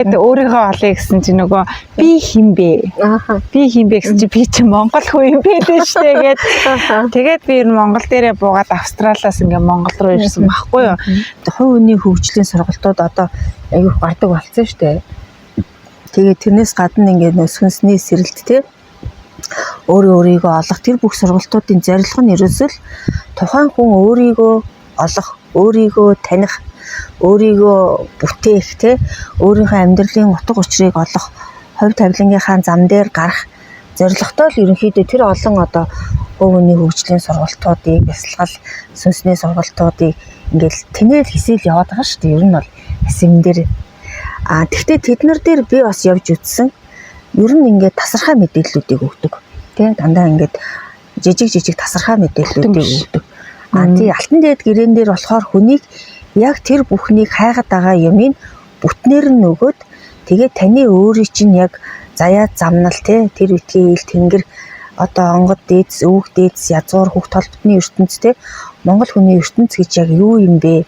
Өөрийгөө олъё гэсэн чинь нөгөө би хин бэ? Би хин бэ гэсэн чинь би чи Монгол хүн юм бэ дээ штэ гээд тэгээд би ер нь Монгол дээрээ буугаад Австралиас ингээ Монгол руу ирсэн байхгүй юу? Хувь хүний хөгжлийн сургалтууд одоо аягүй гардаг болсон шүү дээ. Тэгээд тэрнээс гадна ингээд нөө сүнсний сэрэлт те өөрөө өөрийгөө олох тэр бүх сургалтуудын зорилго нь ерөөсөө л тухайн хүн өөрийгөө олох, өөрийгөө таних, өөрийгөө бүтээх те өөрийнхөө амьдралын утга учирыг олох, хувь тавилангийнхаа зам дээр гарах зорилготой л ерөнхийдөө тэр олон одоо хувь хүний хөгжлийн сургалтуудыг, бясалгал, сүнсний сургалтуудыг ингээл тэнэл хисэл яваад байгаа шүү дээ. Ер нь бол асим дээр. А тэгвэл тэд нар дээр би бас явж үтсэн. Ер нь ингээд тасархай мэдээллүүдийг өгдөг. Тэ дандаа ингээд жижиг жижиг тасархай мэдээллүүдийг өгдөг. А тий алтан дээд гэрээн дээр болохоор хүнийг яг тэр бүхнийг хайгаад байгаа юмыг бүтнээр нь өгөөд тэгээ таны өөрийн чинь яг заяа замнал те тэр үтгийн ил тэнгэр одоо онгод дээдс өвөг дээдс язгуур хөх толботны ертөнц те Монгол хүний ертөнц гэж яг юу юм бэ?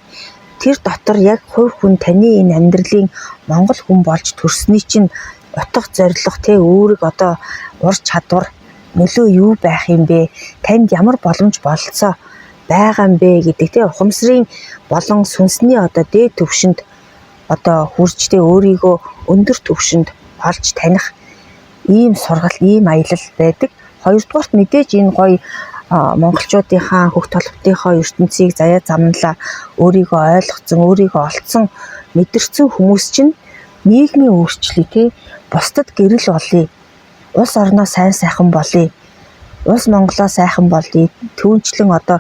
Тэр дотор яг хувь хүн таны энэ амьдралын Монгол хүн болж төрсний чинь утга зорилго те үүрэг одоо ур чадвар нөлөө юу байх юм бэ? Танд ямар боломж бололцоо байгаа юм бэ гэдэг те ухамсарын болон сүнсний одоо дээд түвшинд одоо хүрч те өөрийгөө өндөр түвшинд олж таних ийм сургалт, ийм аялал байдаг. Хоёрдугаарт мэдээж энэ гоё монголчуудынхаа хөх толботынхоо ертөнцийг заяа замналаа өөрийгөө ойлгоцсон, өөрийгөө олцсон, мэдэрсэн хүмүүс чинь нийгмийн өөрчлөлт те бусдад гэрэл болъё. Улс орноо сайн сайхан болъё. Улс Монголоо сайхан болъё. Түүнчлэн одоо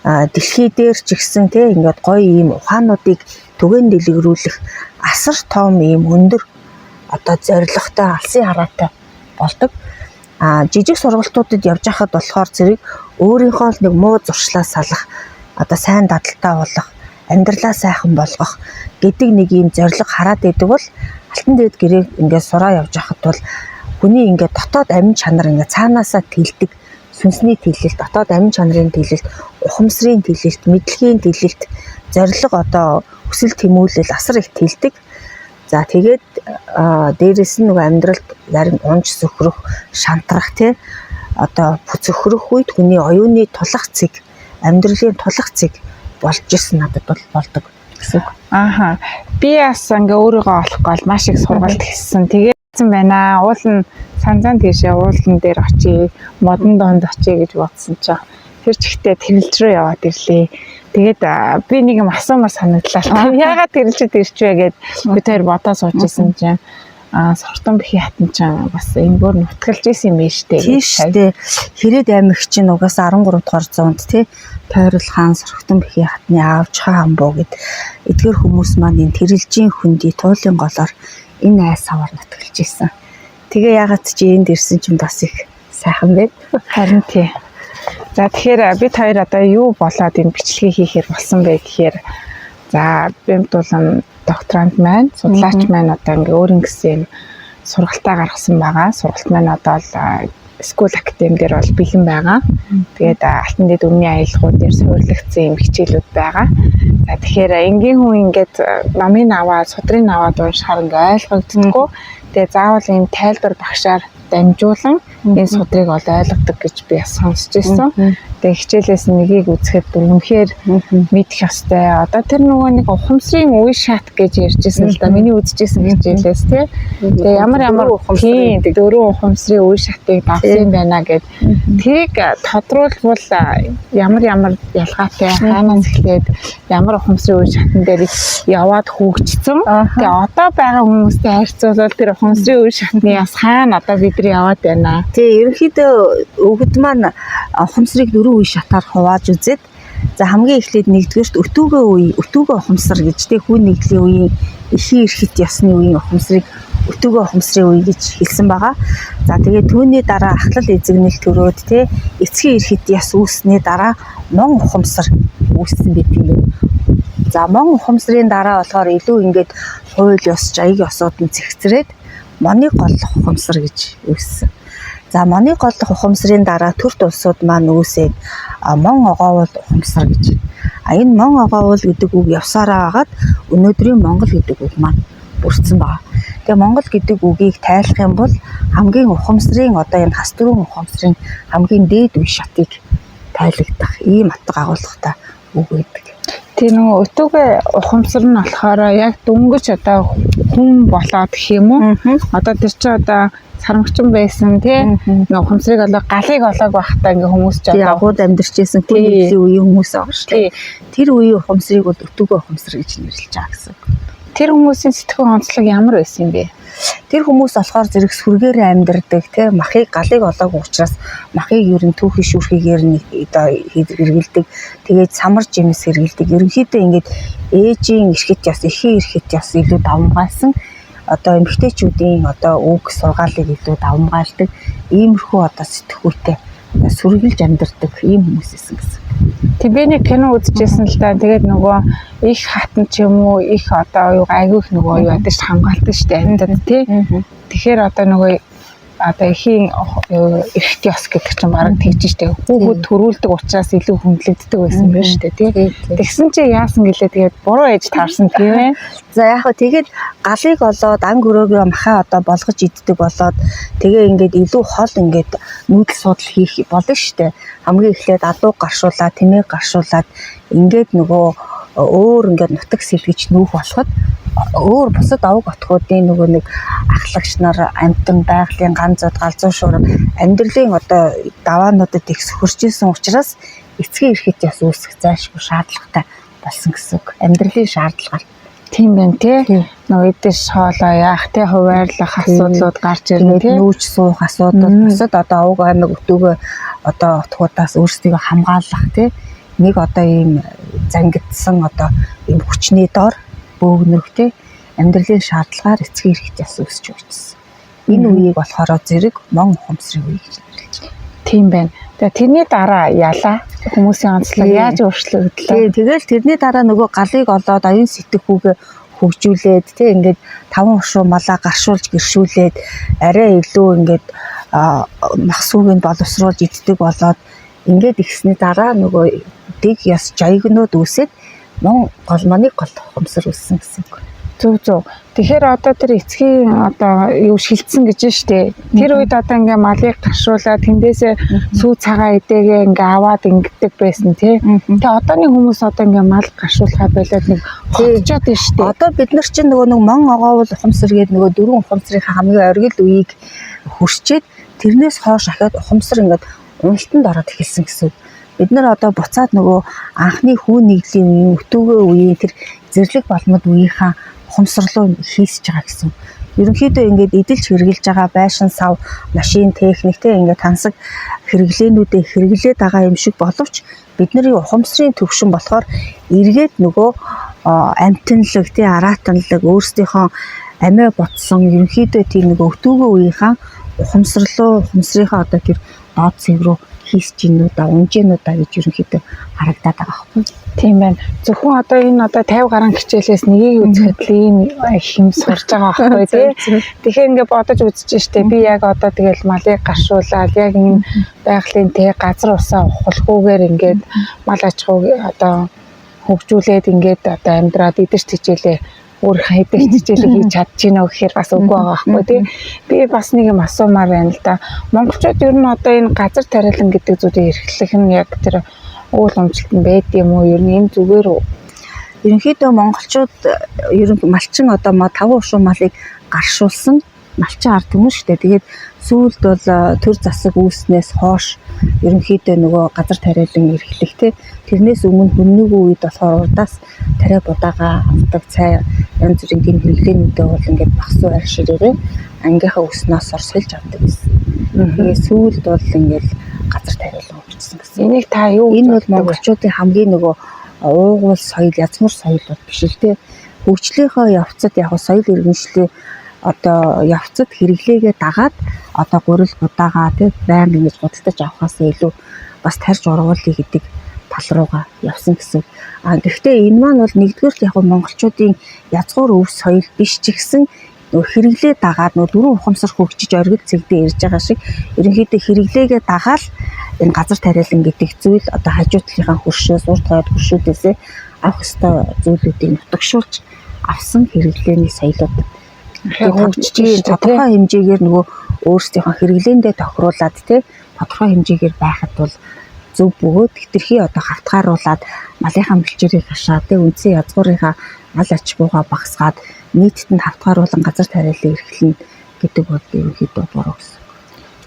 дэлхий дээр ч гэсэн те ингээд гоё ийм ухаануудыг түгээн дэлгэрүүлэх асар том ийм өндөр одоо зорилготой алсын хараатай болдог. А жижиг сургалтуудад явж байхад болохоор зэрэг өөрийнхөө л нэг муу зуршлаа салах, одоо сайн дадалтай болох, амьдралаа сайхан болгох гэдэг нэг ийм зорилго хараад байдаг бол алтан дээд гэрээг ингээд сураа явж байхад бол хүний ингээд дотоод амин чанар ингээд цаанаасаа тэлдэг сүнсний тэлэлт, дотоод амин чанарын тэлэлт, ухамсарын тэлэлт, мэдлэгийн тэлэлт, зорилго одоо хүсэл тэмүүлэл асар их тэлдэг. За тэгээд дээрэс нь нөгөө амьдралд зарим унж сөхрөх, шантрах тий одоо цөхрөх үед хүний оюуны тулах цэг, амьдралын тулах цэг болж исэн надад бол болдог гэсэн үг. Ааха. Би бас ингээ өөрийгөө олох гол маш их сургалт хийсэн. Тэгээдсэн байна. Уул нь санзаан тийшээ уулан дээр очие, модон донд очие гэж бодсон чинь тэр чигтээ тэрэлж рүү яваад ирлээ. Тэгээд би нэг юм асуумар санагдлаа л та. Яагаад тэрэлжид ирчвэ гэд бид хоёр бодоо сууж исэн чинь сортон бэхий хатан чинь бас энэ бүр нутгалж исэн юм байна штэ Тийм гэж сая. шүү дээ. Хэрээд аймаг чинь угаасаа 13 дугаар зуунд тий Тойрол хаан Сорхтон бэхий хатны аавчхаа хамбуу гэд эдгэр хүмүүс маань энэ тэрэлжийн хөндөй туулын голоор энэ айс аваар нутгалж исэн. Тэгээ ягаад чи энд ирсэн чинь бас их сайхан байд. Харин тий. За тэгэхээр бид хоёр одоо юу болоод энэ бичлэгийг хийхээр болсон бэ гэхээр за бямдуулан докторант маань, судлаач маань одоо ингээ өөр ингэсэн юм сургалтаа гаргасан байгаа. Сургалт маань одоо л School Academy дээр бол бэлэн байгаа. Тэгээд алтан дэд өмнөний аялгууд дээр суйрлагдсан юм хичээлүүд байгаа. За тэгэхээр энгийн хүн ингээд номын аваад, судрын аваад уншихаар ингээ ойлгогддоггүй. Тэгээд заавал ийм тайлбар багшаар дамжуулан энэ судрыг ол ойлгодог гэж би бас сонсч ирсэн. Тэгээд хичээлээс нэгийг үзэхэд бүр үнэхээр мэдэх ёстой. Одоо тэр нөгөө нэг ухамсарын үе шат гэж ярьжсэн л да. Миний үзчихсэн хичээлээс тий. Тэгээ ямар ямар тийм дөрвөн ухамсарын үе шатыг давсан юм байна гэд. Тэрийг тодруулбал ямар ямар ялгаатай хаанаас эхлээд ямар ухамсарын үе шатан дээр яваад хөгжсөн. Тэгээ одоо байгаа хүмүүстэй харьцуулбал тэр ухамсарын үе шатны бас хаана одоо бид нар яваад байна. Тий, ерөнхийдөө өвгөд маань ухамсарыг дөрвөн үе шатаар хувааж үзээд за хамгийн эхлээд нэгдүгээрт өтөөгөө үе, өтөөгөө ухамсар гэж тий хүн нэгдлийн үеийн эхийн эрхэлт ёсны үеийн ухамсарыг өтөөгөө ухамсарын үе гэж хэлсэн байгаа. За тэгээд түүний дараа ахлал эзэгнэл төрөөд тий эцгийн эрхэлт ёс үүссэний дараа мон ухамсар үүссэн гэдэг юм байна. За мон ухамсарын дараа болохоор илүү ингээд хууль ёс, жаяг ёсууд нь зэгцрээд моныг голлох ухамсар гэж үүссэн. За моныг голлох ухамсарын дараа төрт улсууд маань үүсээд мон огоовол ухамсар гэж. А энэ мон огоовол гэдэг үг явсараа агаад өнөөдрийн Монгол гэдэг үг маань бүрдсэн байна. Тэгээ Монгол гэдэг үгийг тайлах юм бол хамгийн ухамсарын одоо энэ хас дөрвөн ухамсарын хамгийн дээд үе шатыг тайлагдах ийм утга агуулгатай үг байдаг. Тэр нөгөө өтөгөө ухамсар нь болохоор яг дөнгөж одоо хүн болоод гэх юм уу? Одоо тэр чинь одоо сармагчин байсан тий. Нөгөө ухамсарыг олоо галыг олоог байхдаа ингээ хүмүүс ч Одоо одоо агууд амьдарч байсан хүн нэгдлийн үеийн хүмүүс байгаа шүү дээ. Тэр үеийн ухамсарыг бол өтөгөө ухамсар гэж нэрлэж байгаа гэсэн. Тэр хүмүүсийн сэтгүүн онцлог ямар байсан юм бэ? Тэр хүмүүс болохоор зэрэг сүргээр амьдардаг тий, махыг галыг олоогүй учраас махыг ер нь түүхий шүүрхийгээр нь одоо хэрэгэлдэг. Тэгээд самар жимс хэрэгэлдэг. Ерөнхийдөө ингээд ээжийн эрхт ёс, эхийн эрхт ёс илүү давамгайлсан, одоо эмэгтэйчүүдийн одоо үг сургаалыг илүү давамгайлдаг иймэрхүү одоо сэтгхүүтэй сүргэлж амьдардаг ийм хүмүүс байсан гэсэн. Тэг би нэг кино үзчихсэн л да. Тэгээд нөгөө их хатан ч юм уу, их одоо юу айгүй их нөгөө юу ядаж хамгаалдаг штэ амьтад тий. Тэгэхээр одоо нөгөө одоо эхийн эрхт ёс гэдэг чинь бараг тэгж штэ. Хүүхэд төрүүлдэг учраас илүү хүндлэгддэг байсан байх штэ тий. Тэгсэн чи яасан гэлээ, тэгээд буруу ээж таарсан тийм ээ. За яг хөө тэгээд галыг олоод ан гөрөөгөө махаа одоо болгож иддэг болоод тэгээ ингээд илүү хол ингээд нүүдэл судал хийх болно штэ. Хамгийн эхлээд алуу гаршуулаад, тэмээг гаршуулаад ингээд нөгөө өөр ингээд нутаг сэлгэж нүүх болоход өөр бусад овг отгоодын нөгөө нэг ахлагч нар, амьтан, байгалийн ганцууд, галзуу шуурга амьдралын одоо даваануудад их сөхөрч исэн учраас эцгийн эрхт ёс үүсгэх зайлшгүй шаардлагатай болсон гэсэн үг. Амьдралын шаардлагаар. Тийм байна тий. Нөгөө идэж хоолоо яах тий, хуваарлах асуудлууд гарч ирнэ тий. Нүүж суух асуудал, бусад одоо овг аймаг өтөөгөө одоо отгуудаас өөрсдийгөө хамгаалах тий. Нэг одоо ийм зангидсан одоо ийм хүчний дор бөөгнөрөх тий амьдралын шаардлагаар эцгийн эрхт ёс үүсч өгсөн. Энэ үеийг болохоор зэрэг мон ухамсарын үе гэж нэрлэж байна. Тийм байна. Тэгээ тэрний дараа ялаа хүмүүсийн онцлог яаж өөрчлөгдлөө? Тий, тэгэл тэрний дараа нөгөө галыг олоод оюун сэтгэхүйгээ хөгжүүлээд тий ингээд таван хушуу малаа гаршуулж гэршүүлээд арай илүү ингээд мах сүүг нь боловсруулж иддэг болоод ингээд ихсний дараа нөгөө дэг ёс жаягнууд үүсээд мон голмоныг гол ухамсар үүссэн гэсэн үг. Зөв зөв. Тэгэхээр одоо тэр эцгийн одоо юу шилжсэн гэж нь штэ. Тэр үед одоо ингээ малыг гаршуулаад тэндээсээ сүү цагаан эдээгээ ингээ аваад ингэдэг байсан тий. Тэгээ одооны хүмүүс одоо ингээ мал гаршуулахаа болоод нэг хотчоод нь штэ. Одоо бид нар чинь нөгөө нэг мон огоовол ухамсар гээд нөгөө дөрвөн ухамсрынхаа хамгийн оргил үеийг хөрчээд тэрнээс хойш ахаад ухамсар ингээд уналтанд ороод эхэлсэн гэсэн үг. Бид нар одоо буцаад нөгөө анхны хүү нэгдлийн үеийн, өтөөгөө үеийн тэр зэрлэг балмад үеийнхаа ухамсар руу хийсэж байгаа гэсэн. Ерөнхийдөө ингээд эдэлж хэрэглэж байгаа байшин сав, машин, техник те ингээд тансаг хэрэглээнүүдээ хэрэглээд байгаа юм шиг боловч бидний ухамсарын төвшин болохоор эргээд нөгөө амтанлаг те араатанлаг өөрсдийнхөө амиа ботсон ерөнхийдөө тийм нөгөө өтөөгөө үеийнхаа ухамсарлуу ухамсарынхаа одоо тэр доод цэг рүү хийсэж гинүү да унжээнүү да гэж ерөнхийдөө харагдаад байгаа байхгүй. Тийм байна. Зөвхөн одоо энэ одоо 50 гаруй хичээлээс нэгийг үзэхэд л ийм их юм сурж байгаа байхгүй тий. Тэгэхээр ингээ бодож үзэж штэ, би яг одоо тэгэл малыг гаршуулаад яг энэ байгалийн тий газар усаа ухалгүйгээр ингээд мал аж ахуйг одоо хөгжүүлээд ингээд одоо амьдраад идэж тэжээлээ өөрийнхөө идэх тэжээлээ хийж чадчихэв гэхээр бас үгүй байгаа байхгүй тий. Би бас нэг юм асуумаар байна л да. Монголчууд ер нь одоо энэ газар тариалан гэдэг зүйлийг эрхлэх нь яг тэр уул уумжлалт нь байд юм уу? Ер нь энэ зүгээр үү? Ерөнхийдөө монголчууд ер нь малчин одоо таван ушуу малыг гаршуулсан малчин ард түмэн шүү дээ. Тэгээд сүүлд бол төр засаг үүснээс хойш ерөнхийдөө нөгөө газар тариалан эрхлэх те тэрнээс өмнө хөннөгүй үед болохоор урдаас тариа будаага авдаг, цай янз бүрийн тийм хэрэглээнүүдээ бол ингээд багсуу арь ширээрээ ангийнхаа өснөөс сольж авдаг гэсэн. Тэгээд сүүлд бол ингээд газар тариалан хөгжсөн гэсэн. Энийг та юу Энэ бол монголчуудын хамгийн нөгөө уугуул соёл, язгуур соёл бол биш л те. Хөгжлийнхөө явцад яг соёл иргэншлийн одоо явцад хэрэглээгээ дагаад одоо гурил будаага тий байнга ингэж худалдаж авахаас илүү бас тарьж ургуулъя гэдэг тал руугаа явсан гэсэн. А гэхдээ энэ маань бол нэгдүгээр яг монголчуудын язгуур өв соёл биш ч гэсэн нөгөө хэрэглээ дагаад нөгөө дөрвөн ухамсар хөгжиж оргил цэгдээ ирж байгаа шиг ерөнхийдөө хэрэглээгээ дагаал энэ газар тариалан гэдэг зүйл одоо хажуу талынхаа хөршөөс урд хойд хөршүүдээсээ авах ёстой зүйлүүдийг нутагшуулж авсан хэрэглээний соёлууд хөгжиж шүү дээ. Тодорхой хэмжээгээр нөгөө өөрсдийнхөө хэрэглээндээ тохируулаад тий тодорхой хэмжээгээр байхад бол зөв бөгөөд хэтэрхий одоо хавтгааруулад малынхаа бэлчээрийг хашаад тий үндсэн язгуурынхаа мал ач буугаа багасгаад нийтэд нь хавтгааруулан газар тариалан эрхлэнэ гэдэг бол ерөнхийдөө буруу гэсэн.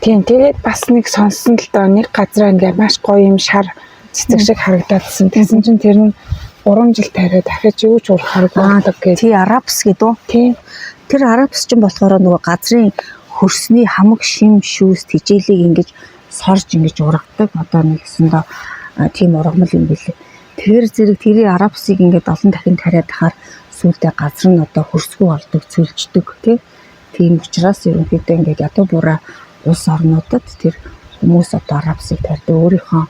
Тийм, тэгээд бас нэг сонссон л доо, нэг газараа ингээ маш гоё юм шар цэцэг шиг харагдаадсан. Тэгсэн чинь тэр нь 3 жил тариа дахиж юу ч урахааргүй болдог гэдэг. Тий, арапс гэдэг үү? Тийм. Тэр арапс чинь болохоор нөгөө газрын хөрсний хамаг шим шүүс тэжээлийг ингэж сорж ингэж ургадаг. Одоо нэг гэсэндээ тийм ургамал юм билээ. Тэр зэрэг тэрийн арапсыг ингээд олон дахин тариад ахаар сүүлдээ газар нь одоо хөрсгүү болдог, цөлждөг тий. Тийм учраас ерөнхийдөө ингээд ядуу бураа улс орнуудад тэр хүмүүс одоо арапсыг тарьдаг, өөрийнхөө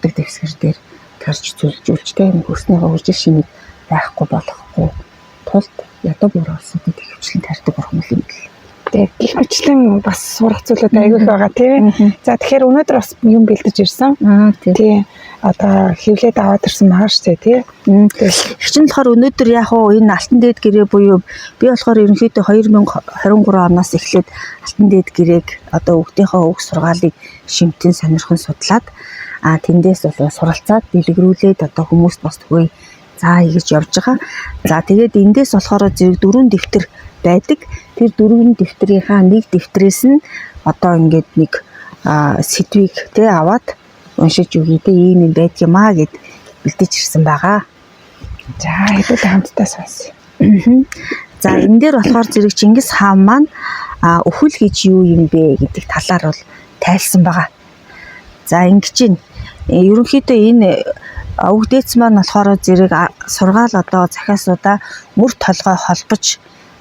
нутаг дэвсгэр дээр тарьж цөлжүүлж тий хөрснийхөө хөржил шимийг байхгүй болохгүй тулд ядуу бураа улсуудад ихэвчлэн тарьдаг ургамал юм билээ. Тэгээд гих мэтлэн бас сурах зүйлүүд аягүй их байгаа тийм. За, тэгэхээр өнөөдөр бас юм бэлдэж ирсэн. Аа, тий. Тий. Одоо хэвлээд аваад ирсэн байгаа шүү дээ, тий. Их чинь болохоор өнөөдөр яг уу энэ алтан дээд гэрээ буюу би болохоор ерөнхийдөө 2023 оноос эхлээд алтан дээд гэрээг одоо өгдийнхөө үг сургаалыг шимтэн сонирхон судлаад тэндээс бол суралцаад дэлгэрүүлээд одоо хүмүүст бас түгээе заа хийж явж байгаа. За, тэгээд эндээс болохоор зэрэг дөрвөн дэвтэр байдаг. Тэр дөрвөн дэвтрийнхаа нэг дэвтрээс нь одоо ингээд нэг сэдвийг тэ аваад уншиж өгье тэ, ийм юм байдаг юм аа гэд бэлдэж ирсэн байгаа. За, хэдүүлээ хамтдаа сонсъё. За, энэ дээр болохоор зэрэг Чингис хаан маань өхөл гэж юу юм бэ гэдэг талаар бол тайлсан байгаа. За, ингэж байна. Ерөнхийдөө энэ өвгдээц маань болохоор зэрэг сургаал одоо захиасуудаа мөр толгой холбож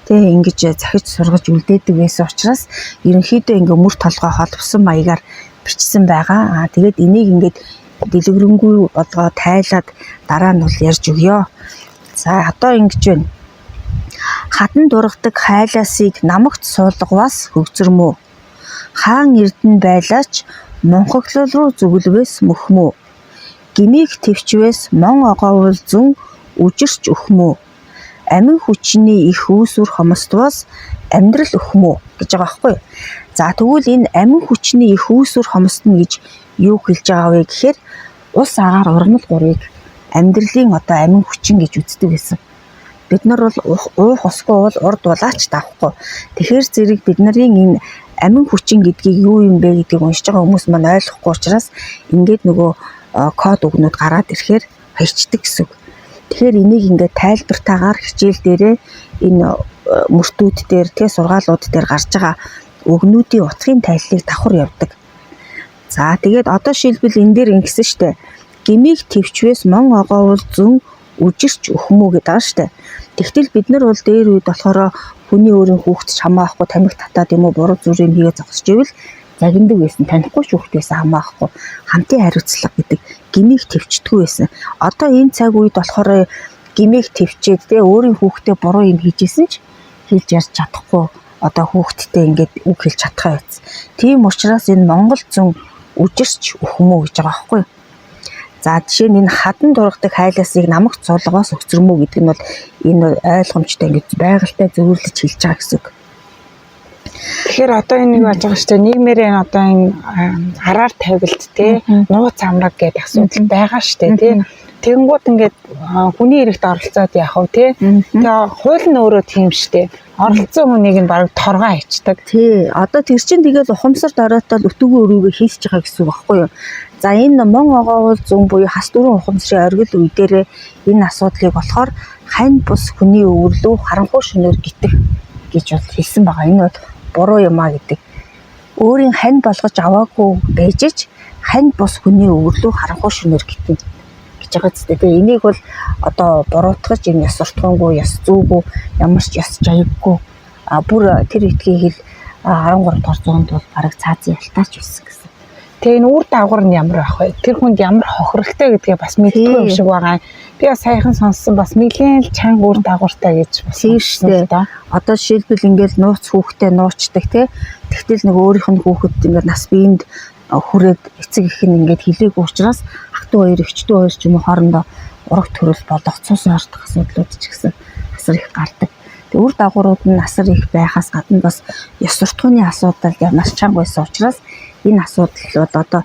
тэг ингэж захиж сургаж үлдээдэг байсан учраас ерөнхийдөө ингээ мөр толгой холбосон маягаар бичсэн байгаа. Тэгээд энийг ингээд дэлгэрэнгүй болгоо тайлаад дараа нь бол ярьж өгье. За, одоо ингэж байна. Хатан дургадаг хайлаасыг намагт суулгаваас хөгзөрмөө. Хаан эрдэнэ байлаач мунхаглал руу зүгэлвээс мөхмөө. Гмийг твчвээс мон огоовол зүн үжирч өхмөө. Амин хүчний их үүсвэр хомсдвоос амьдрал өхмөө гэж байгаа байхгүй юу? За, тэгвэл энэ амин хүчний их үүсвэр хомсдно гэж юу хэлж байгаа вэ гэхээр ус агаар ургамал гурвыг амьдралын одоо амин хүчин гэж үздэг байсан. Бид нар бол уух усгүй бол урд булаач давхгүй. Тэгэхээр зэрэг бид нарын энэ амин хүчин гэдгийг юу юм бэ гэдгийг уншиж байгаа хүмүүс маань ойлгохгүй учраас ингээд нөгөө код үгнүүд гараад ирэхээр хайчдаг гэсэн үг. Тэгэхээр энийг ингээд тайлбартаагаар хичээл дээрээ энэ мөртүүд дээр тэ сургаалууд дээр гарч байгаа үгнүүдийн утгын тайллыг давхар явдаг. За, тэгээд одоо шилбэл энэ дээр ингэсэн штэ. Гмийг твчвээс мон огоовол зүн үжирч өхмөө гэдэг байгаа штэ. Тэгтэл бид нар бол дээр үед болохоор хүний өөрийн хүүхэд ч хамаахгүй тамхи татаад юм уу буруу зүр юм хийгээ зогсож ивэл загиндаг байсан. Танихгүй ч хүүхэд байсан хамаахгүй. Хамтын хариуцлага гэдэг гмийг твчдэггүй байсан. Одоо энэ цаг үед болохоор гмийг твчээд те өөрийн хүүхдээ буруу юм хийжсэн ч хэлж ярьж чадахгүй, одоо хүүхэдтэй ингээд үг хэлж чадхаа байцсан. Тийм учраас энэ Монгол зүн үжирч өхмөө гэж байгаа байхгүй юу? За, жишээ нь энэ хадан дургадаг хайлаасыг намагт суулгаас өгцөрмөө гэдэг нь бол энэ ойлгомжтой ингэж байгальтай зөвөрлөж хэлж байгаа гэсэн үг. Тэгэхээр одоо энэ юу яаж байгаа шүү дээ. Нийгмээр энэ одоо энэ араар тавилт те нууц амраг гэдэг асуудал байгаа шүү дээ, тий. Тэгэнгүүт ингээд хүний эрэгт оролцоод яах вэ, тий? Тэгээ хууль нь өөрөө тийм шүү дээ. Оролцсон хүнийг нь бараг торгоо хийчдэг. Тий. Одоо тэр чинь тэгэл ухамсарт оройтол өтөгөө өрөөгөө хийсэж байгаа гэсэн үг байхгүй юу? За, энэ мон огоовол зүүн буюу хас дөрвөн ухамсарын оргил үе дээрээ энэ асуудлыг болохоор хань бус хүний өвөрлөө харанхуй шөнөөр гитэх гэж бол хэлсэн байгаа. Энэ бол буруу юм а гэдэг. Өөрийн хань болгож аваагүй байж ч хань бус хүний өвөрлөө харанхуй шөнөөр гитэн гэж байгаа зү. Тэгээ энийг бол одоо буруутгаж энэ ёс суртахуунгүй, ёс зүйгүй, ямар ч ёс жаяггүй, бүр тэр итгийн хэл 13 дугаар зуунд бол бараг цаазын ялтаач байсан гэсэн. Тэгээ энэ үр дагавар нь ямар байх вэ? Тэр хүнд ямар хохиролтой гэдгээ бас мэдгүй юм шиг байгаа. Би бас саяхан сонссон, бас нэлээд л чанга үр дагавартай гэж бас Тийм шүү дээ. Одоо жишээлбэл ингээл нууц хүүхдээ нуучдаг те. Тэгтэл нэг өөрийнх нь хүүхэд ингээд нас биеинд хүрээд эцэг эх нь ингээд хэлээгүй учраас ах トゥ хоёр, эгч дүү хоёр ч юм уу хоорондоо ураг төрөл болох цус ордох асуудлууд ч гэсэн асар их гардаг. Тэгээ үр дагаврууд нь асар их байхаас гадна бас ёс суртахууны асуудал маш чанга байсан учраас энэ асуудлууд одоо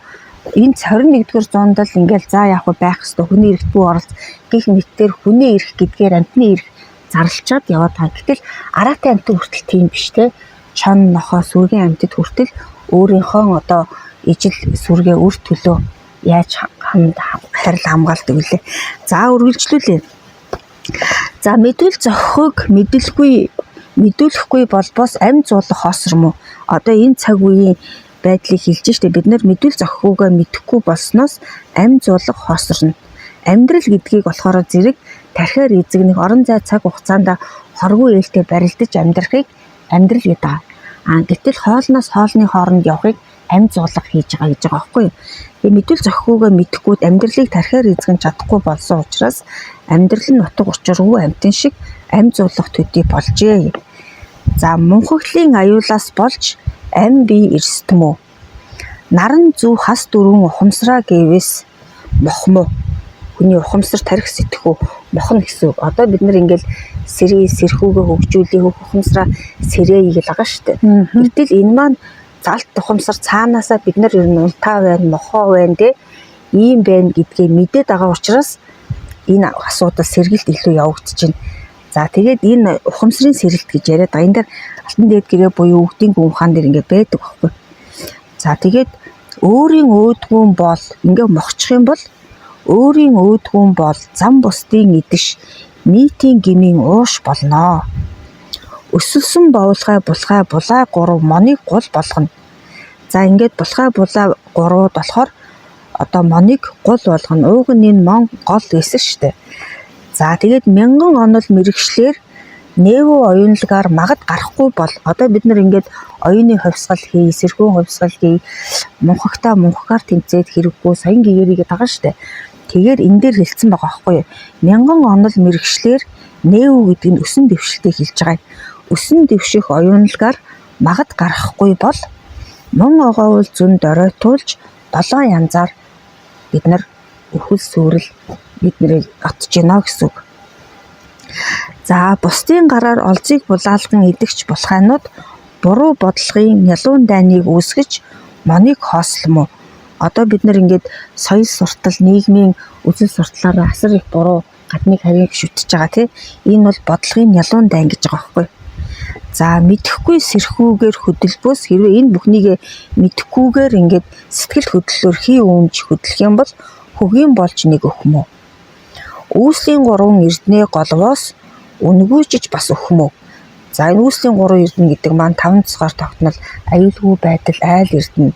энэ 21-р зуунд л ингээл за яг байх хэвээр хүний эрхт бүү оролц гих мэтээр хүний эрх гэдгээр амьтны эрх зарлчаад яваад байгаа. Гэтэл араатай амьтан хүртэл тийм биш те. Чон нохоо сүргийн амьтад хүртэл өөрийнхөө одоо ижил сүргээ үр төлөө яаж харил хамгаалдаг вүлээ. За үргэлжлүүлье. За мэдвэл зохихыг мэдэлгүй мэдүүлэхгүй болбоос амь зуулах хоосор мó. Одоо энэ цаг үеийн байдлыг хэлж штэ, бид нар мэдвэл зохихуйгаа мэдэхгүй болсноос амь зуулах хоосорно. Амьдрал гэдгийг болохоор зэрэг тархиар эзэгнэх орон зай цаг хугацаанд хоргүй ээлтэй барилдаж амьдрахыг амьдрал гэдэг. А гэтэл хоолноос хоолны хооронд явахыг амь зуулга хийж байгаа гэж байгаа байхгүй юу. Тэгээ мэдвэл зохихуйгаа мэдэхгүй амьдралыг тархиар эзэгнэж чадахгүй болсон учраас амьдрал нь утга учиргүй амьтан шиг амь зуулгах төдий болжээ. За мунхаглалын аюулаас болж амь бие эрсдэм үү? Наран зүү хас дөрвөн ухамсараа гэвээс мохмо. Хүний ухамсар тарих сэтгхүү мохно гэсэн үг. Одоо бид нар ингээл сэрээ сэрхүүгээ хөгжүүлээ, ухамсараа сэрээ гэж байгаа шүү дээ. Гэтэл энэ маань залт ухамсар цаанаасаа бид нар ер нь унтаа байна, мохоо байна те, ийм байна гэдгээ мэдээд байгаа учраас энэ асуудал сэргэлт илүү явагдаж байна. За тэгээд энэ ухамсарын сэрэлт гэж яриад байгаа. Энэ дээр алтан дээд гэрээ буюу өвдийн гүн ухаан дээр ингээ байдаг байхгүй. За тэгээд өөрийн өөдгүүн бол ингээ мохчих юм бол өөрийн өөдгүүн бол зам бусдын идэж нийтийн гмийн ууш болноо. Өсөлсөн бовлогай булгай булаа гурав моныг гул болгоно. За ингээд булгай булаа гурвууд болохоор одоо моныг гул болгоно. Ууг нь энэ мон гол гэсэн шүү дээ. За тэгээд мянган онол мэрэгчлэр нээвүү оюунлагаар магад гарахгүй бол одоо бид нар ингээд оюуны хувьсгал хий, сэрхүүн хувьсгал хий, мунхагтаа мунхагаар тэмцээд хэрэггүй саян гэгэрий гэдэг байгаа шүү дээ. Тэгэхээр энэ дээр хэлсэн байгаа байхгүй юу? Мянган онол мэрэгчлэр нээвүү гэдэг нь өсөн дэвшилтийг хэлж байгаа. Өсөн дэвших оюунлагаар магад гарахгүй бол мон огоовол зүн доройтуулж долоон янзаар бид нар өхөл сүрэл биднэрийг отж гинэ гэсэн үг. За бусдын гараар олзыг булаалган идэгч булхайнууд буруу бодлогын нялуун дайныг үүсгэж моныг хоосломо. Одоо бид нар ингээд соёл суртал, нийгмийн үзэл суртлаараа асар их буруу гадныг харийг шүтэж байгаа тий. Энэ бол бодлогын нялуун дайн гэж байгаа байхгүй. За мэдэхгүй сэрхүүгээр хөдөлбөөс хэрвээ энэ бүхнийг мэдэхгүйгээр ингээд сэтгэл хөдлөлөөр хий өмж хөдлөх юм бол хөгийн болж нэг өхмөө. Үүслийн гурван эрдэнэ голвоос үнгүүжиж бас өхмөө. За энэ үүслийн гурван эрдэнэ гэдэг маань таван цэцгаар тогтнол аюулгүй байдал айл эрдэнэ.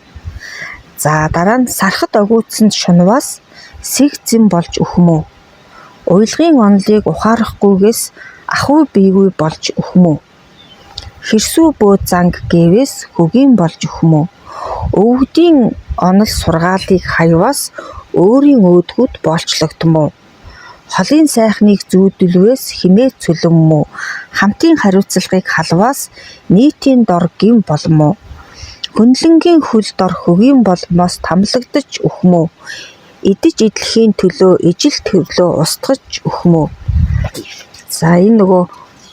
За дараа нь сархад огиутсанд шунваас сэг зэм болж өхмөө. Уялгын онолыг ухаарахгүйгээс ахуй бийгүй болж өхмөө. Хэрсүү бөө занг гэвээс хөгийн болж өхмөө. Өвгдийн онол сургаалыг хаяваас өөрийн өөдгүүд боолчлогдмоо. Холын сайхныг зүүдэлвээс химээ цөлмөө. Хамтын хариуцлагыг халваас нийтийн дор гим болмоо. Хөндлөнгийн хөл дор хөгийн болмоос тамлагдаж өхмөө. Идэж эдлэхийн төлөө ижил төрлөө устгаж өхмөө. За энэ нөгөө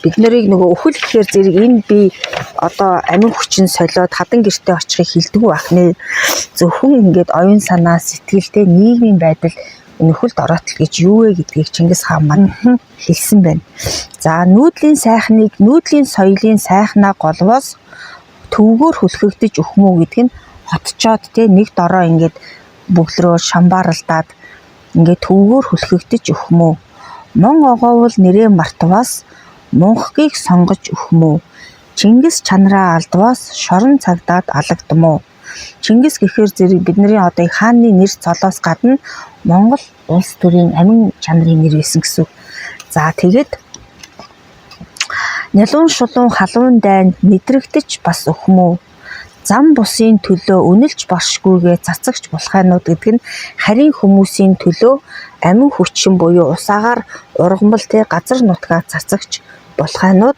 бид нарыг нөгөө өхөл гэхээр зэрэг энэ би одоо амин хүчин солиод хадан гэртээ очихыг хэлдэггүй байх нэ. Зөвхөн ингээд оюун санаа, сэтгэлтэй нийгмийн байдал нөхөлд ороотл гэж юу вэ гэдгийг Чингис хаан маань хэлсэн байна. За нүүдлийн сайхныг нүүдлийн соёлын сайхнаа голвоос төвгөөр хүлхэгдэж өхмөө гэдэг нь хотчоод те нэг дороо ингээд бөглөрөө шамбааралдаад ингээд төвгөөр хүлхэгдэж өхмөө. Мон огоовол нэрээ мартваас мунхгийг сонгож өхмөө. Чингис чанараа алдваас шорон цагдаад алагдмуу. Чингис гэхээр зэрэг бидний одоо хааны нэр цолоос гадна Монгол улс төрийн амин чанарын нэр байсан гэсэн үг. За тэгээд нялуун шулуун халуун дайнд мэдрэгдэж бас өхмөө. Зам бусын төлөө үнэлж баршгүйгээ цацагч булхайнууд гэдэг нь харийн хүмүүсийн төлөө амин хүчин буюу ус агаар ургамал тэ газар нутгаа цацагч булхайнууд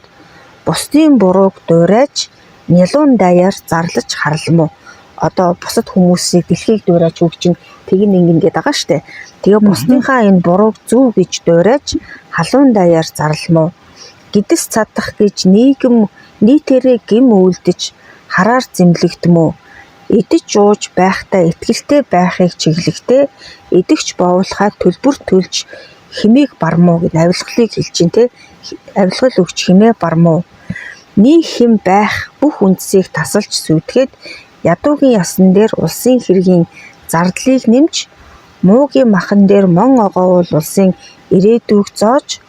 бусдын бурууг дуурайж нялуун даяар зарлаж харламуу. Одоо бусад хүмүүсийг дэлхийг дуурайж хөгжин тэгин ингэн гээд байгаа штэ. Тэгээ бусдынхаа энэ бурууг зөв гэж дуурайж халуун даяар зарламуу. Гэдэс цадах гэж нийгэм нийтээрээ гэм үйлдэж хараар зэмлэгдэм үү? Идэж ууж байхдаа итгэлтэй байхыг чиглэхдээ идэвч боовлохаа төлбөр төлж хэмээх бармуу гэж авилгалыг хэлж чинь те авилгал өгч хэмээ бармуу. Нэг хэм байх бүх үндсийг тасалж сүйтгэхэд ядуугийн ясан дээр улсын хэргийн зардлыг нэмж муугийн махан дээр мон огоовол улсын ирээдүйг зоож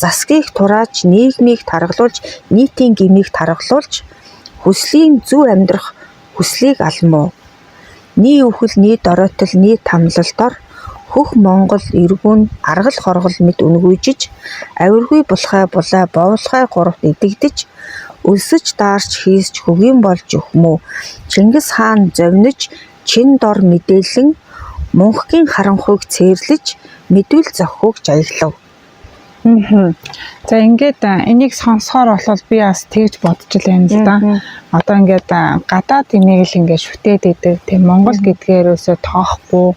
засгийг турааж нийгмийг таргалуулж нийтийн гэмийг таргалуулж хүслийн зөв амьдрах хүслийг алмуу.Ний үхэл, нэг доройтол, нэг тамлал дор хөх Монгол эргүүн аргал хоргол мэт үнгүйжиж авиргүй булхай булай бовлохай гуравт идэгдэж өлсөж даарч хийсч хөгийн болж өхмөө Чингис хаан зовниж чин дор мэдээлэн мунхгийн харанхуйг цээрлэж мэдвэл зохиог жаяглав. За ингээд энийг сонсохоор бол би бас тэгж бодож л байна л да. Одоо ингээд гадаад имийг л ингээд шүтээд идэг. Тэг Монгол гэдгээ ерөөсөө тоохгүй,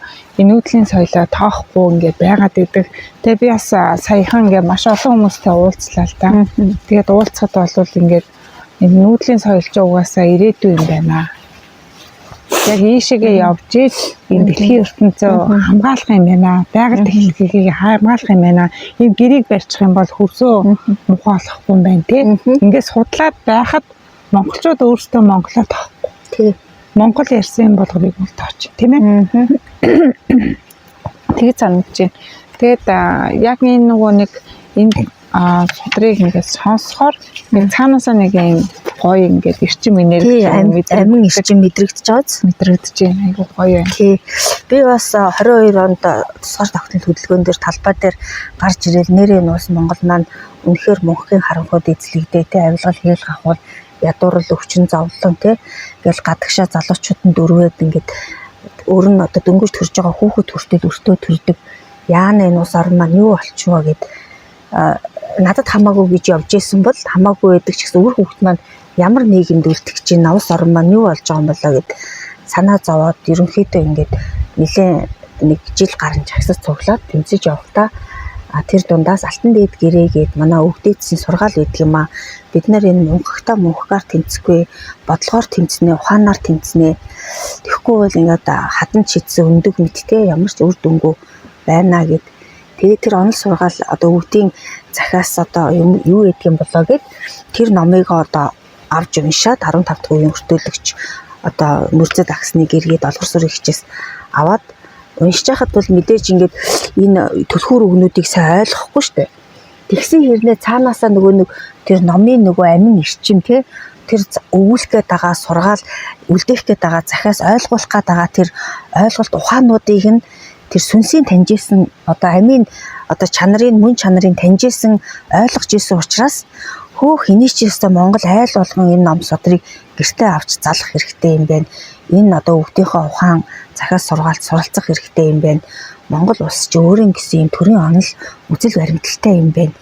энүүдлийн соёлоо тоохгүй ингээд байгаад идэг. Тэгээ би бас саяхан ингээд маш олон хүмүүстэй уулзлаа л да. Тэгээд уулзахад бол ингээд энэ нүүдлийн соёл ч угаасаа ирээдүй юм байна. Яг ийшээгээ явж иж энэ дэлхийн ертөнцөө хамгаалах юм байна. Байгаль техникийг хамгаалах юм байна. Энэ гэрийг барьчих юм бол хөрсөө муухай болохгүй юм байна тий. Ингээд судлаад байхад монголчууд өөрсдөө монголоо тоохгүй. Тий. Монгол ярьсан юм болгоныг бол тооч тийм ээ. Тэгж санагдаж байна. Тэгээд яг энэ нөгөө нэг энэ судрыг ингээд сонсохоор нэг цаанаасаа нэг юм гоё ингээд эрчим энерги Тий, амин эрчим мэдрэгдэж байгааз. мэдрэгдэж байна. Айгу гоё байна. Тий. Би бас 22 онд тусгаар тогтнол хөдөлгөөн дээр талбай дээр гарч ирэл нэрээ нуус Монгол маань үнэхээр мөнхийн харанхуйд эзлэгдээ тий авилгал хээл гахуул ядуурл өвчин зовлон тий ингээл гадагшаа залуучууд нь дөрвөөд ингээд өөр нь одоо дөнгөж төрж байгаа хүүхэд хүртэл өртөө төрдөг. Яана энэ улс орн маань юу болчихвоо гэд надад хамаагүй гэж явж исэн бол хамаагүй байдаг ч гэсэн үр хүүхэд маань ямар нийгэмд үлдэх гэж байна, улс орн маань юу болж байгаа юм болоо гэд санаа зовоод ерөнхийдөө ингээд нэлээд нэг жил гарan жагсаж цуглаад тэмцэж явахдаа тэр дундаас алтан дээд гэрээ гээд манай өвгдээдсийн сургаал байдаг юм аа. Бид нар энэ мунхагтаа мунхгаар тэмцэхгүй, бодлогоор тэмцнэ, ухаанаар тэмцнэ. Тэгэхгүй бол ингээд хадан чидсэн өндөг мэдтэй ямар ч үр дүнгүй байна гэд. Тэгээд тэр онол сургаал одоо өвгдийн захиас одоо юм юу гэдэг юм болоо гэд тэр номыг одоо авч уншаад 15 дахь үеийн өртөөлөгч одоо Мөрзөд агсны гэргээд олгор сүрийн хичээс аваад уншиж байхад бол мэдээж ингээд энэ түлхүүр үгнүүдийг сайн ойлгохгүй шүү дээ. Тэгсэн хэрнээ цаанаасаа нөгөө нэг тэр номын нөгөө амин эрчим те тэр өгүүлэх гээд байгаа сургаал үлдээх гээд байгаа захиас ойлгуулах гээд байгаа тэр ойлголт ухаануудыг нь тэр сүнсийн таньжсэн одоо амийн одоо чанарын мөн чанарын таньжсэн ойлгож исэн учраас хөөх эний чи өстө Монгол айл болгон энэ ном судрыг гэртээ авч залах хэрэгтэй юм байна. Энэ одоо өвгдийнхөө ухаан захиас сургаалт суралцах хэрэгтэй юм байна. Монгол улс чи өөрийн гэсэн юм төрийн онол үзэл баримталтай юм байна.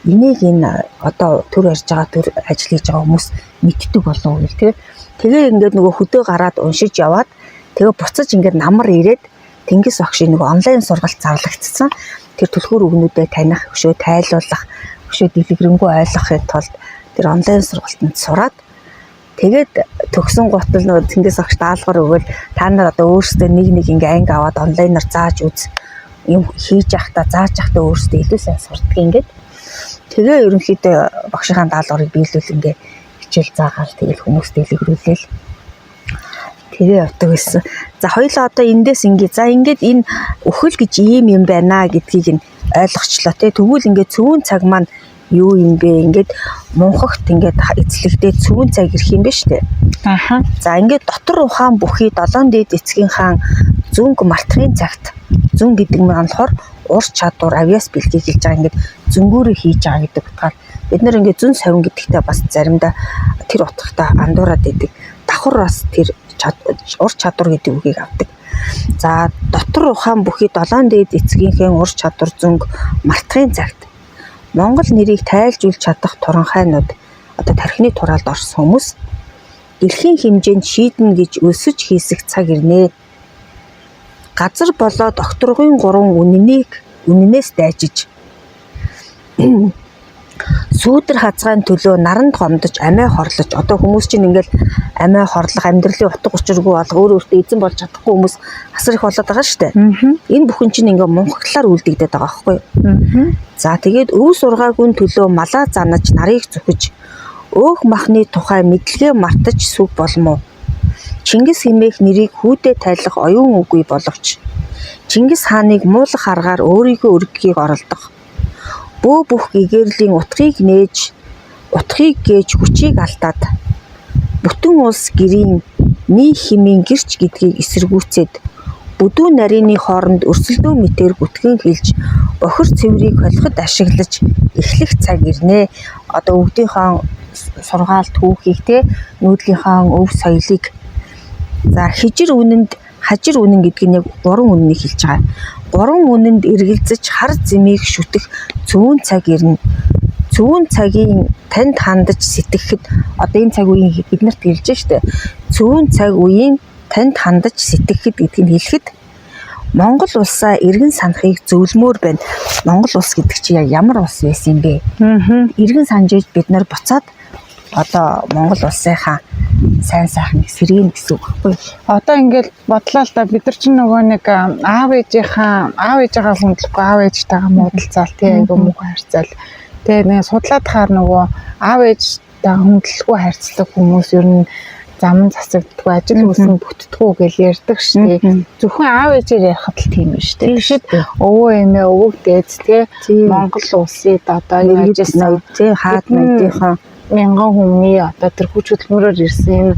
Энийг энэ одоо төр ярьж байгаа төр ажил хийж байгаа хүмүүс мэддэг болов уу гэл тий. Тэгээ ингээд нөгөө хөдөө гараад уншиж яваад тэгээ буцаж ингээд намар ирээд Тэнгис огшийн нөгөө онлайн сургалт зарлагдсан. Тэр түлхүүр үгнүүдэд таних, өшөө тайлуулах, өшөө дэлгэрэнгүй ойлгохын тулд тэр онлайн сургалтанд сураад тэгээд төгсөн гутал нөгөө Тэнгис огш даалгавар өгөөл та нар одоо өөрсдөө нэг нэг ингээ анги аваад онлайнаар зааж үз юм хийж явахдаа зааж явахдаа өөрсдөө илүү сайн сурдаг ингээд тэгээ ерөнхийдөө багшийнхаа даалгаврыг биелүүл ингээ хичээл заагаал тэгэл хүмүүст дэлгэрүүлээл тэгээ явдаг байсан. За хоёлаа одоо эндээс ингээ за ингээд энэ үхэл гэж ийм юм байна гэдгийг нь ойлгочлоо те. Тэгвэл ингээд цөвүүн цаг маань юу юм бэ? Ингээд мунхагт ингээд эзлэгдээ цөвүүн цаг ирэх юм байна штэ. Аха. За ингээд дотор ухаан бүхий долоон дээд эцгийн хаан зүнг мартахын цагт зүн гэдэг нь болохоор ур чадвар авиас бэлгийг хэлж байгаа ингээд зөнгөөрөө хийж байгаа гэдэг утгаар бид нар ингээд зүн совин гэдэгтээ бас заримдаа тэр утгатай андуураад идэг. Давхар бас тэр ур чадвар гэдэг үгийг авдаг. За дотор ухаан бүхий долоон дээд эцгийнхээ ур чадвар зөнг мартахын цагт Монгол нэрийг тайлжүүлж чадах туранхайнууд одоо тархины тураалд орсон хүмүүс дэлхийн хэмжээнд шийднэ гэж өлсөж хийсэх цаг ирнэ. Газар болоо докторгын гурван үнэнийг үнэнээс дайжиж Сүүдэр хазгайн төлөө наранд гомдож амиа хорлож, одоо хүмүүс чинь ингээл амиа хорлох, амьдралын утга учиргүй болох, өөр өөртөө эзэн болж чадахгүй хүмүүс асар их болоод байгаа шүү дээ. Энэ бүхэн чинь ингээ мунхаглаар үлдэгдээд байгаа байхгүй юу? За тэгээд өв сургаагүй төлөө малаа занаж нарыг зүхэж, өөх махны тухай мэдлэгээ мартаж сүг болмоо. Чингис хэмээх нэрийг хүүдээ тайлах оюун үгүй боловч Чингис хааныг муулах аргаар өөрийгөө өргөхийг оролдох. Бөө бүх гэгэрлийн утгыг нээж, утгыг гээч хүчийг алдаад бүтэн улс гэрийн мий хэмээн гэрч гэдгийг эсэргүүцээд бүдүүн нарийн хооронд өрсөлдөөн мэтээр гүтгэн хэлж бохир цэврийг холиход ашиглаж эхлэх цаг ирнэ. Одоо өвдийнхөө сургаал түүхийг те нүүдлийнхаа өв соёлыг за хижир үнэнд хажир үнэн гэдэг нь яг гурван үнэнийг хэлж байгаа. Гурван үнэнд эргэлзэж хар зэмийг шүтэх цөвүүн цаг ирнэ. Цөвүүн цагийн танд хандаж сэтгэхэд одоо энэ цаг үеийн биднэрт хэлж штэ. Цөвүүн цаг үеийн танд хандаж сэтгэхэд гэдгийг хэлэхэд Монгол улсаа эргэн санахыг зөвлөмөр байна. Монгол улс гэдэг чинь яг ямар улс байсан юм бэ? Эргэн санаж иж бид нар буцаад одоо Монгол улсынхаа сайн сайхныг сэргээнэ гэсэн үг байхгүй юу? Одоо ингээл бодлоо л да, бид нар чинь нөгөө нэг аав ээжийнхаа аав ээжээгээ хүндлэхгүй, аав ээжтэйгээ муудалцаал тий, айгу муухай харьцаал. Тэгээ нэг судлаад хаар нөгөө аав ээжтэйгээ хүндлэхгүй харьцдаг хүмүүс ер нь зам засагддаггүй, ажил үйлс нь бүтдэггүй гэж ярьдаг шүү дээ. Зөвхөн аав ээжээр ярихад л тийм биш үү. Тэгэхэд өвөө эмээ, өвөг дээд тий, Монгол улсыг одоо юу ажилласан тий, хаад ноёдынхоо мянган хүмүүний одоо тэр хүч хөдөлмөрөөр ирсэн энэ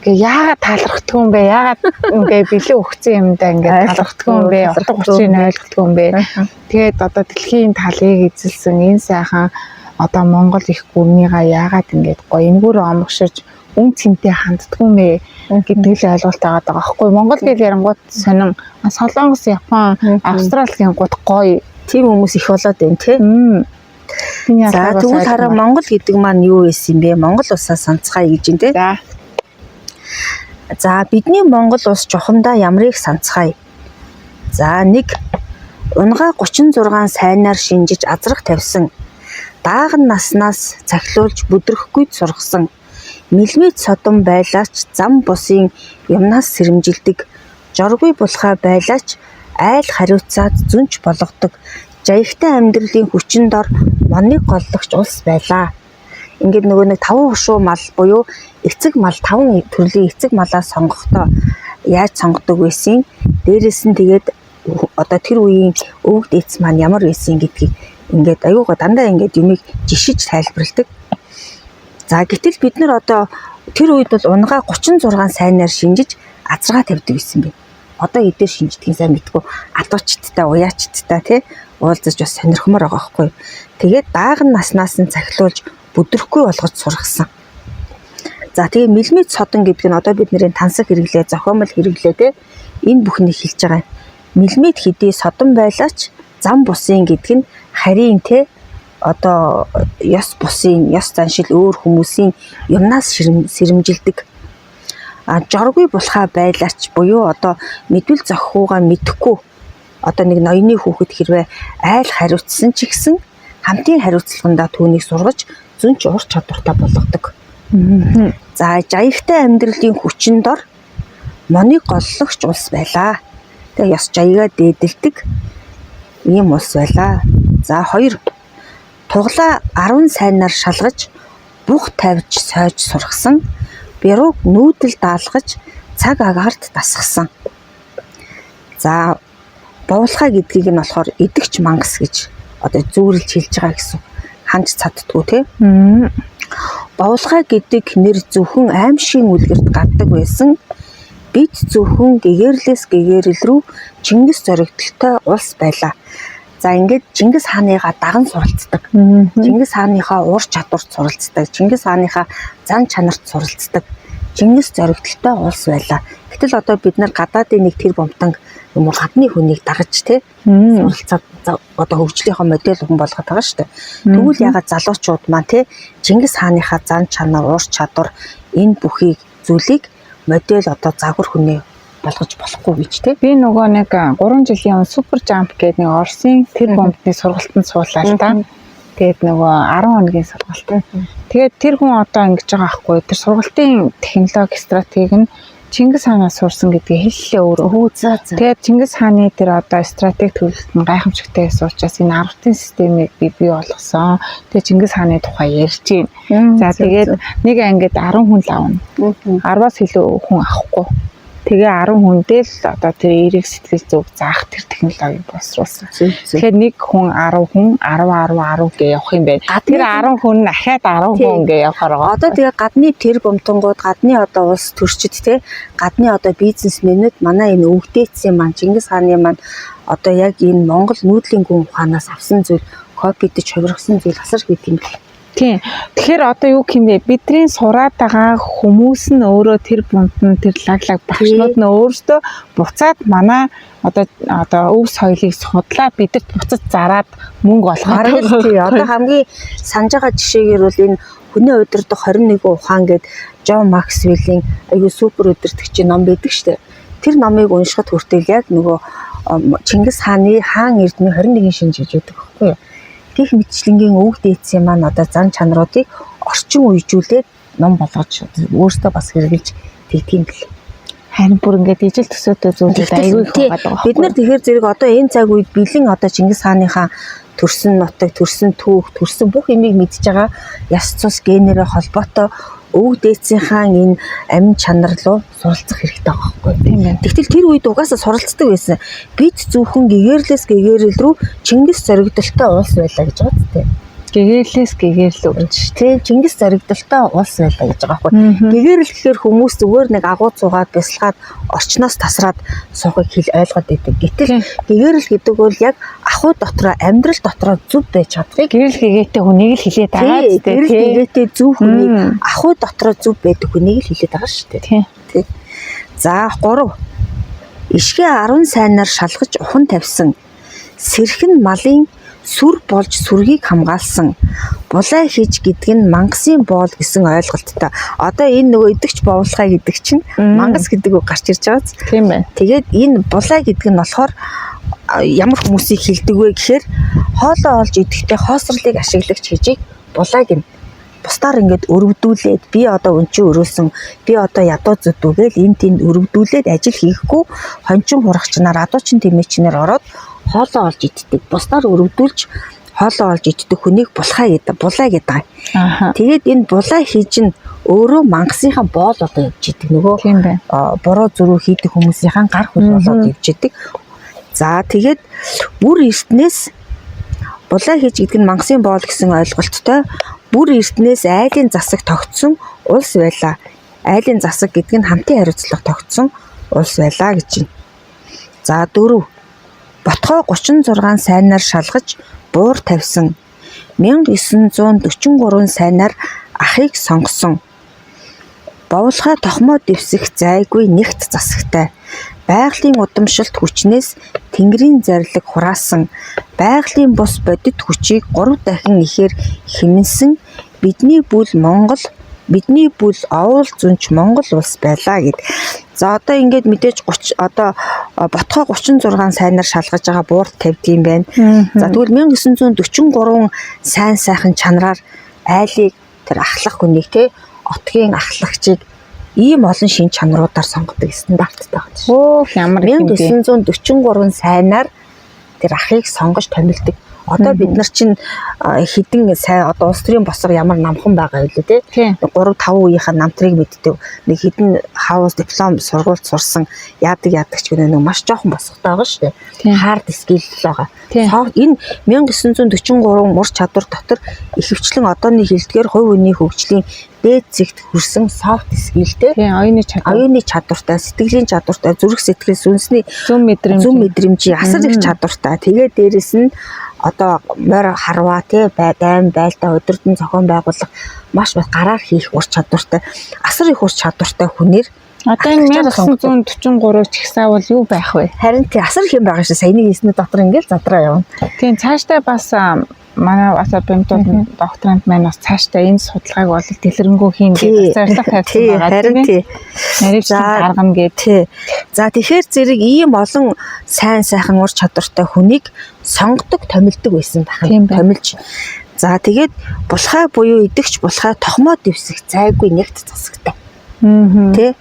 гээ яагаад талархдгүй юм бэ? Яагаад ингээ бэлэн өгсөн юмдаа ингээ талархдгүй юм бэ? Утга учирыг ойлгохгүй юм бэ? Тэгээд одоо дэлхийн талыг эзэлсэн энэ сайхан одоо Монгол их гүрнийгаа яагаад ингээд гоё энэгээр омгшиж үн цэнтэй ханддгүй юм бэ гэдэг л ойлголт байгаа даа байхгүй. Монгол гэл ярангуут сонин, Солонгос, Япон, Австрали гингууд гоё тийм хүмүүс их болоод байна тий. За тэгвэл хараа Монгол гэдэг маань юу байсан юм бэ? Монгол улсаа санацгаая гэж юм тий. За бидний Монгол улс жухамдаа ямрыг санацгаая. За нэг унгаа 36 сайнаар шинжиж азрах тавьсан. Дааган наснаас цахилуулж бүдрэхгүй сургасан. Мэлмид содон байлаач зам бусын юмнаас сэрэмжилдэг. Жоргүй булхаа байлаач айл хариуцаад зүнч болгодог. Жаягтай амьдралын хүчин дор моныг голлогч улс байлаа. Ингээд нөгөө нэг таван хушуу мал буюу эцэг мал, таван төрлийн эцэг малаа сонгохдоо яаж сонгодог байсан? Дээрээс нь тэгээд одоо тэр үеийн өвөг дээдс маань ямар байсан гэдгийг ингээд аюугаа дандаа ингээд юмыг жишиж тайлбарладаг. За гэтэл бид нар одоо тэр үед бол унгаа 36 сайнаар шинжиж азаргаа тавьдаг байсан бэ. Одоо эдгээр шинждгийг сайн мэдгүй, адуучттай, уяачттай тий уулзаж бас сонирхмоор байгаа байхгүй. Тэгээд дааган наснаас нь цахилуулж бүдрэхгүй болгож сургасан. За тэгээ мэлмид содон гэдэг нь одоо бид нэрийн тансаг хэрэглээ, зохиомл хэрэглээ тий энэ бүхнийг хэлж байгаа юм. Мэлмид хэдий содон байлаач зам бусын гэдэг нь харийн тий одоо ёс бусын, ёс заншил өөр хүмүүсийн юмнаас сэрэмжилдэг. А жоргүй булхаа байлаач буюу одоо мэдвэл зохихуугаа мэдэхгүй одоо нэг ноёны хүүхэд хэрвээ айл хариуцсан ч гэсэн хамтын хариуцлагандаа түүнийг сургаж зөнч ур чадвартай болгодог. За жаягтай амьдралын хүчин дор моныг голлогч улс байлаа. Тэгээ ёс жаягаа дээдэлдэг ийм улс байлаа. За хоёр туглаа 10 сайнаар шалгаж бух тавьж сойж сургасан. Бярууг нүүдэл даалгаж цаг агаарт дасгасан. За бовлохаа гэдгийг нь болохоор идэгч мангас гэж одоо зүүрлж хэлж байгаа гэсэн. Ханж цаддгүй тий. Бовлохаа гэдэг нэр зөвхөн аймшгийн үлгэрт гардаг байсан. Бид зөвхөн гэгэрлээс гэгэрэл рүү Чингис зоригдлолтой улс байлаа. За ингээд Чингис хааныгаа даган суралцдаг. Чингис хааныхаа ур чадварт суралцдаг. Чингис хааныхаа зан чанарт суралцдаг. Чингис зоригдлолтой улс байлаа. Гэтэл одоо бид нар гадаадын нэг тэр бомтанг юм уу гадны хүнийг дагаж тий суралцаад одоо хөгжлийнхөө модель хүн болгоод байгаа шүү дээ. Тэгвэл ягаад залуучууд маань тий Чингис хааныхаа зан чанар, ур чадвар энэ бүхийг зүйлийг модель одоо загвар хүнээ болгож болохгүй гэж тий. Би нөгөө нэг 3 жилийн өмнө Super Jump гэдэг нэг Оросын тэр бомбны сургалтанд суулаа л та. Тэгээд нөгөө 10 хоногийн сургалт. Тэгээд тэр хүн одоо ингэж байгаа байхгүй. Тэр сургалтын технологи стратеги нь Чингис хаанаас сурсан гэдгийг хэллээ өөрөө. Өө за за. Тэгээд Чингис хааны тэр одоо стратеги төлөлт нь гайхамшигтай байсан учраас энэ 10-ын системийг би бий болгосон. Тэгээд Чингис хааны тухай ярьж байна. За тэгээд нэг ангид 10 хүн л авна. 10-аас илүү хүн авахгүй. Тэгээ 10 хүндээ л одоо тэр эерэг сэтгэл зүг заах тэр технологиг боловсруулсан. Тэгэхээр нэг хүн 10 хүн 10 10 10 гэж явах юм байна. Тэр 10 хүн нь ахаад 10 хүн гэж явахаар байгаа. Одоо тэгээ гадны тэр бомтонгууд, гадны одоо улс төрчид те, гадны одоо бизнесмэнүүд манай энэ өвгдээцсэн маань Чингис хааны маань одоо яг энэ Монгол нүүдлийн гүн ухаанаас авсан зүйл копидж хувиргасан зүйл асар гэдэг юм бэл. Тийм. Тэгэхээр одоо юу гэх юм бэ? Бидний сураад байгаа хүмүүс нь өөрөө тэр бунт нь тэр лаглаг багшнууд нь өөрсдөө буцаад манай одоо өв соёлыг судлаа бидэрт буцаж зараад мөнгө олгоод Бараг л тий. Одоо хамгийн санаж байгаа жишээгээр бол энэ хүний удирдах 21 ухаан гээд Джон Максвеллийн аюу супер удирдагчийн ном байдаг штэ. Тэр номыг уншихад хүртэл яг нөгөө Чингис хааны хаан эрдмийн 21 шинж гэж байдаг байхгүй юу? Гэх мэтчлэнгийн өвөг дээдсийн маань одоо зан чанаруудыг орчин үежүүлээд ном болгож өөртөө бас хэрэгжилж тэгдэг юм бэл. Харин бүр ингээд ижил төсөөтэй зүйлүүд аягүй их байгаа даа. Бид нар тэгэхээр зэрэг одоо энэ цаг үед бэлэн одоо Чингис хааныхаа төрсөн нутаг, төрсөн түүх, төрсөн бүх юмыг мэдж байгаа яс цус генерээ холбоотой өвөг дээдсийнхаа энэ амин чанар руу суралцах хэрэгтэй байгаа байхгүй. Тийм байна. Тэгтэл тэр үед угаасаа суралцдаг байсан. Бид зөвхөн гэгээрлээс гэгээрлэл рүү Чингис зоригдолтой улс байлаа гэж байгаа зү. Гэгээрлээс гэгээрлүү гэж. Тийм, Чингис зоригдолтой улс байлаа гэж байгаа байхгүй. Гэгэрэл гэхээр хүмүүс зүгээр нэг агуу цугаад бясалгаад орчноос тасраад суухыг хэл ойлгоод байдаг. Гэтэл гэгэрэл гэдэг бол яг ахуй дотроо амьдрал дотроо зөв байж чадахыг Гэрэл гэгээтэй хүнийг л хилээд байгаа тий, зү тий. гэрэл гэгээтэй зөв хүнийг ахуй дотроо зөв байдаг хүнийг л хилээд байгаа шүү дээ. Тий. За 3. Ишгээ 10 сайнаар шалгаж ухан тавьсан. Сэрхэн малын сүр болж сүргийг хамгаалсан. Булай хийж гэдэг нь мангасын боол гэсэн ойлголттой. Одоо энэ нөгөө идэвч бовлохай гэдэг чинь мангас гэдэг үг гарч ирж байгаа биз? Тийм байна. Тэгээд энэ булай гэдэг нь болохоор ямар хүмүүсийг хилдэг вэ гэхээр хоолоо олж идэхдээ хоосрлыг ашиглагч хийжийг булай гэнэ. Бусдаар ингээд өрөвдүүлээд би одоо өнчөө өрөөсөн, би одоо ядуу зүдүү гээл энэ тэнд өрөвдүүлээд ажил хийхгүй хончин хурагчнаар адуучин тэмээчнэр ороод хоолоо олж иддэг. Бусдаар өрөвдүүлж хоолоо олж иддэг хүнийг булхай гэдэг, булай гэдэг. Тэгээд энэ булай хийж нь өөрөө мангасынхаа боол болоо явж идэг. Нөгөө Тийм байна. буруу зүрүү хийдэг хүмүүсийнхаа гар хөл болоод явж идэг. За тэгээд бүр эртнээс булай хийж гэдэг нь мангасын боол гэсэн ойлголттой бүр эртнээс айлын засаг тогтсон улс байлаа. Айлын засаг гэдэг нь хамтын хариуцлага тогтсон улс байлаа гэж байна. За 4. Ботхоо 36 сайнаар шалгаж буур тавьсан. 1943 сайнаар ахыг сонгосон. Бовлохой тохмоо дэвсэх зайгүй нэгт засагтай. Байгалийн удамшилт хүчнээс тэнгэрийн зарлиг хураасан. Байгалийн бус бодит хүчийг 3 дахин ихээр хэмнэсэн бидний бүл Монгол, бидний бүл овол зүнч Монгол улс байлаа гэд. За одоо ингээд мэдээж 30 одоо ботхоо 36 сайнаар шалгаж байгаа буурт тавьдаг юм байна. За тэгвэл 1943 сайн сайхан чанараар айлыг тэр ахлах хүнийг те отгийн ахлагчийг ийм олон шин чанаруудаар сонгодог стандарттай байна шүү. Өөх ямар их юм бэ? 1943 сайнаар тэр ахыг сонгож томилдог. Одоо бид нар чинь хэдэн сайн одоо улс төрийн босго ямар намхан байгаа вэ те? 3 5 үеийнхээ намтрыг мэддэг. Нэг хэдэн хаус диплом сургуульд сурсан яадаг яадаг ч гэнэ нэг маш жоохон босготой байгаа шүү дээ. Hard skill л байгаа. Энэ 1943 ур чадвар дотор ихэвчлэн одооны хэлдгээр хувь хүний хөгжлийн дээд зэгт хүрсэн soft skill те. Оюуны чадвар. Оюуны чадвартай, сэтгэлийн чадвартай, зүрх сэтгэл, сүнсний зүүн мэдрэмж, зүүн мэдрэмжийн асар их чадвартай. Тэгээ дээрэс нь одоо морь харваа те дайм байлдаа удирдан зохион байгуулах маш маш гараар хийх ур чадвартай, асар их ур чадвартай хүнээр Одоо энэ 1943-ыг чагсаавал юу байх вэ? Харин тий асар их юм байгаа шүү. Саяны хийснүүд дотор ингээл задраа явна. Тийм цаашдаа бас манай бас бэмтууд докторант маань бас цаашдаа энэ судалгааг бол дэлгэрэнгүй хийн гэж зорилго тавьсан байгаа. Харин тий. Наривчлан гаргана гэд. Тий. За тэгэхээр зэрэг ийм олон сайн сайхан ур чадвартай хүнийг сонгодог, томилдог байсан байх. Томилж. За тэгээд булхай буюу идэгч булхай тохмоо дэвсэх зайгүй нэгт засагтай. Тэ.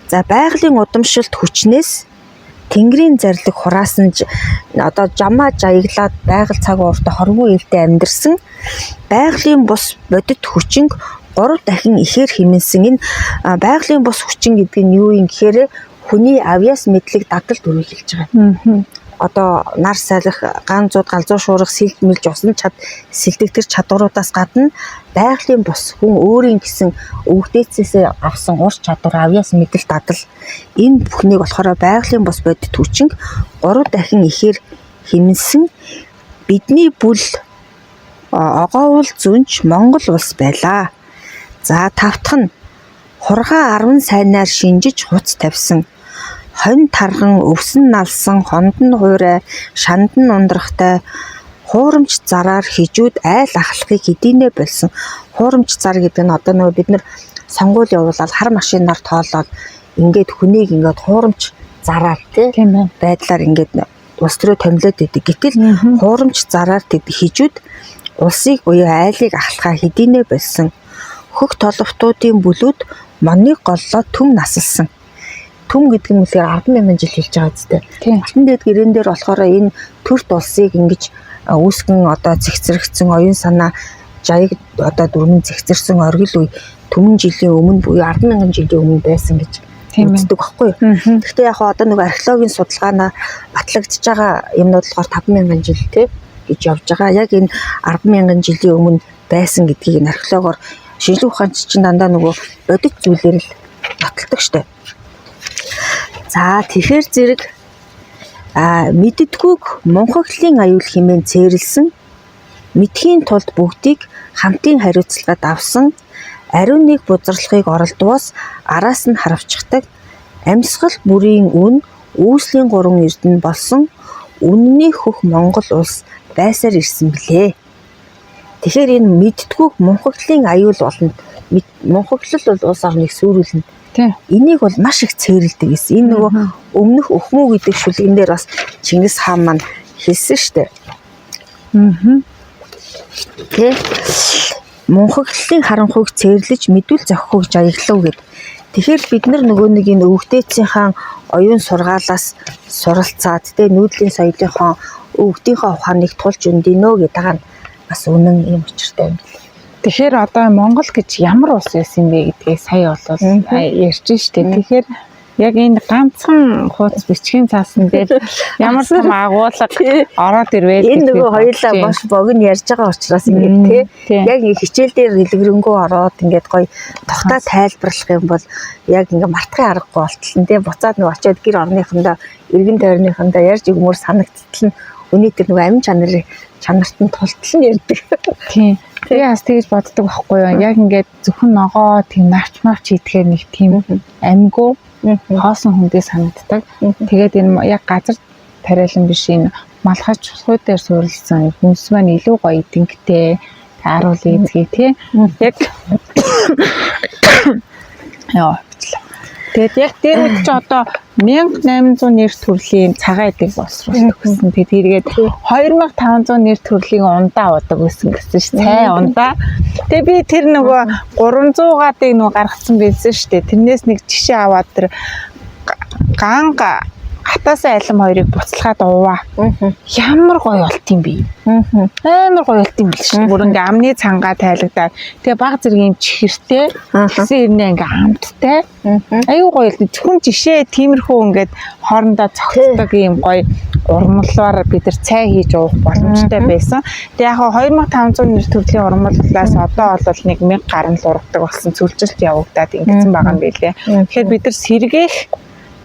За байгалийн удамшилт хүчнээс Тэнгэрийн зарлиг хураасан одоо жамаа жаяглаад байгаль цаг ууртаа хорвоо илдээ амьдэрсэн байгалийн бус бодит хүчинг 3 дахин ихээр хэмнэсэн. Энэ байгалийн бус хүчин гэдэг нь юу юм гэхээр хүний авьяас мэдлэг дадал дүрийг хэлж байгаа. Одоо нар салхи, ган зууд, галзуу шуурга, сэлд мэлж усан чад сэлдэг тэр чадваруудаас гадна байгалийн бус хүн өөрийн гэсэн өвгдээцээсээ авсан ур чадвар, авьяас мэдэл, дадал энэ бүхнийг болохоор байгалийн бус бодит хүчинг 3 дахин ихээр хэмнэсэн бидний бүл огоовол зүнж Монгол улс байлаа. За тавтах нь хургаа 10 сайнаар шинжиж хуц тавьсан. Хонь тарган өвсөн налсан хонд нь хуурай шанд нь ундрахтай хуурамч зараар хижүүд айл ахлахыг хэдийнэ болсон. Хуурамч зар гэдэг нь одоо нөгөө бид нар сонгуул явуулаад хар машинаар тоолоод ингээд хүнийг ингээд хуурамч зараар тий байдлаар ингээд улс төрөө томилоод идэг. Гэтэл хуурамч зараар тэд хижүүд улсыг буюу айлыг ахлахаа хэдийнэ болсон. Хөх толовтуудын бүлүүд моныг голлоо түм насалсан. Түм гэдэг нь үнэхээр 10,000 жил хэлж байгаа зү. Алтан дээд гэрэн дээр болохоор энэ төрт улсыг ингэж үүсгэн одоо зэгцэрэгдсэн оюун санаа жаяг одоо дөрмөн зэгцэрсэн оргил үе түмэн жилийн өмнө буюу 10,000 жилийн өмнө байсан гэж үздэг байхгүй юу. Гэхдээ яг одоо нэг археологийн судалгаанаа батлагдчихж байгаа юмнууд болохоор 5,000 жил тий гэж явж байгаа. Яг энэ 10,000 жилийн өмнө байсан гэдгийг энэ археологоор шинжлэх ухаанч чинь дандаа нөгөө бодит зүйлээр л баталдаг штэ. За тэгэхээр зэрэг мэддгүүг мунхаглалын аюул хэмээн цээрэлсэн мэдхийн тулд бүгдийг хамтын хариуцлагад авсан ариун нэг бузарлахыг оролдвоос араас нь харавчихдаг амьсгал бүрийн үн үүслийн гурван эрдэнэ болсон үнний хөх Монгол улс байсаар ирсэн билээ. Тэгэхээр энэ мэддгүүг мунхаглалын аюул болно. Мунхаглал бол улс орныг сүрүүлнэ. Энийг бол маш их цээрэлдэг гэсэн. Энэ нөгөө өмнөх өхмөө гэдэг шүлгэн дээр бас Чингис хаан маань хэлсэн штэ. Тэ. Мунхаглалын харанхуйг цээрлэж мэдүүл зохихуйг жаяглав гэд. Тэгэхээр бид нар нөгөө нэг энэ өвгдээцийнхаа оюун сургаалаас суралцаад тэ нүүдлийн соёлынхоо өвгдийнхээ ухааныг тулж өндийнө гэдэг нь бас үнэн юм учиртай юм байна. Тэгэхээр одоо Монгол гэж ямар улс байсан бэ гэдгийг сая бол ярьж штэ. Тэгэхээр яг энэ ганцхан хуудас бичгийн цаасан дээр ямар том агуулга ороод ирвэл энэ нөгөө хоёулаа бош богино ярьж байгаа учраас ингээд тий яг ингэ хичээл дээр дэлгэрэнгүй ороод ингээд гоё тогтоо тайлбарлах юм бол яг ингээ мартахын аргагүй болтол нь тий буцаад нөгөө очиод гэр орныхондоо эргэн тойрныхондоо ярьж өгмөр санагдтал нь өний тэр нөгөө амин чанарт нь тултал нь ярьдаг. Тийм. Би бас тэгж боддог байхгүй юу? Яг ингээд зөвхөн ногоо тийм навч мавч идэхээр нэг тийм амьгүй хоосон хүндээ санагддаг. Тэгээд энэ яг газар тариалан биш энэ малгай чулхуу дээр суурилсан хүнс маань илүү гоё эдэнхтэй аруул эзгийг тий. Яг яа бичлээ. Тэгээд яг дээр үед чи одоо 1800 нэр төрлийн цагаан эдэг боловсруулалт өгсөн. Тэгээд эргээд 2500 нэр төрлийн ундаа удаг байсан гэсэн ш. Цай ундаа. Тэгээд би тэр нөгөө 300 гадыг нөгөө гаргацсан байсан шүү дээ. Тэрнээс нэг жишээ аваад тэр ганга хатаасаа алим хоёрыг буцалгаад ууваа. Ямар гоё болт юм бэ? Амар гоё болт юм бэл шүү. Бүр ингээ амны цангаа тайлагдаад тэгээ баг зэргийн чихэртэй тэгсэн хэрнээ ингээ амттай. Аюу гоё л зөвхөн жишээ тиймэрхүү ингээд хоорондоо цогцдог юм гоё урмлаар бид нар цай хийж уух боломжтой байсан. Тэгээ яг 2500 нэр төрлийн урмлалаас одоо бол нэг 1000 гаруй л ургадаг болсон сүлжилт явагдаад ингэсэн байгаа юм билээ. Тэгэхээр бид нар сэргээх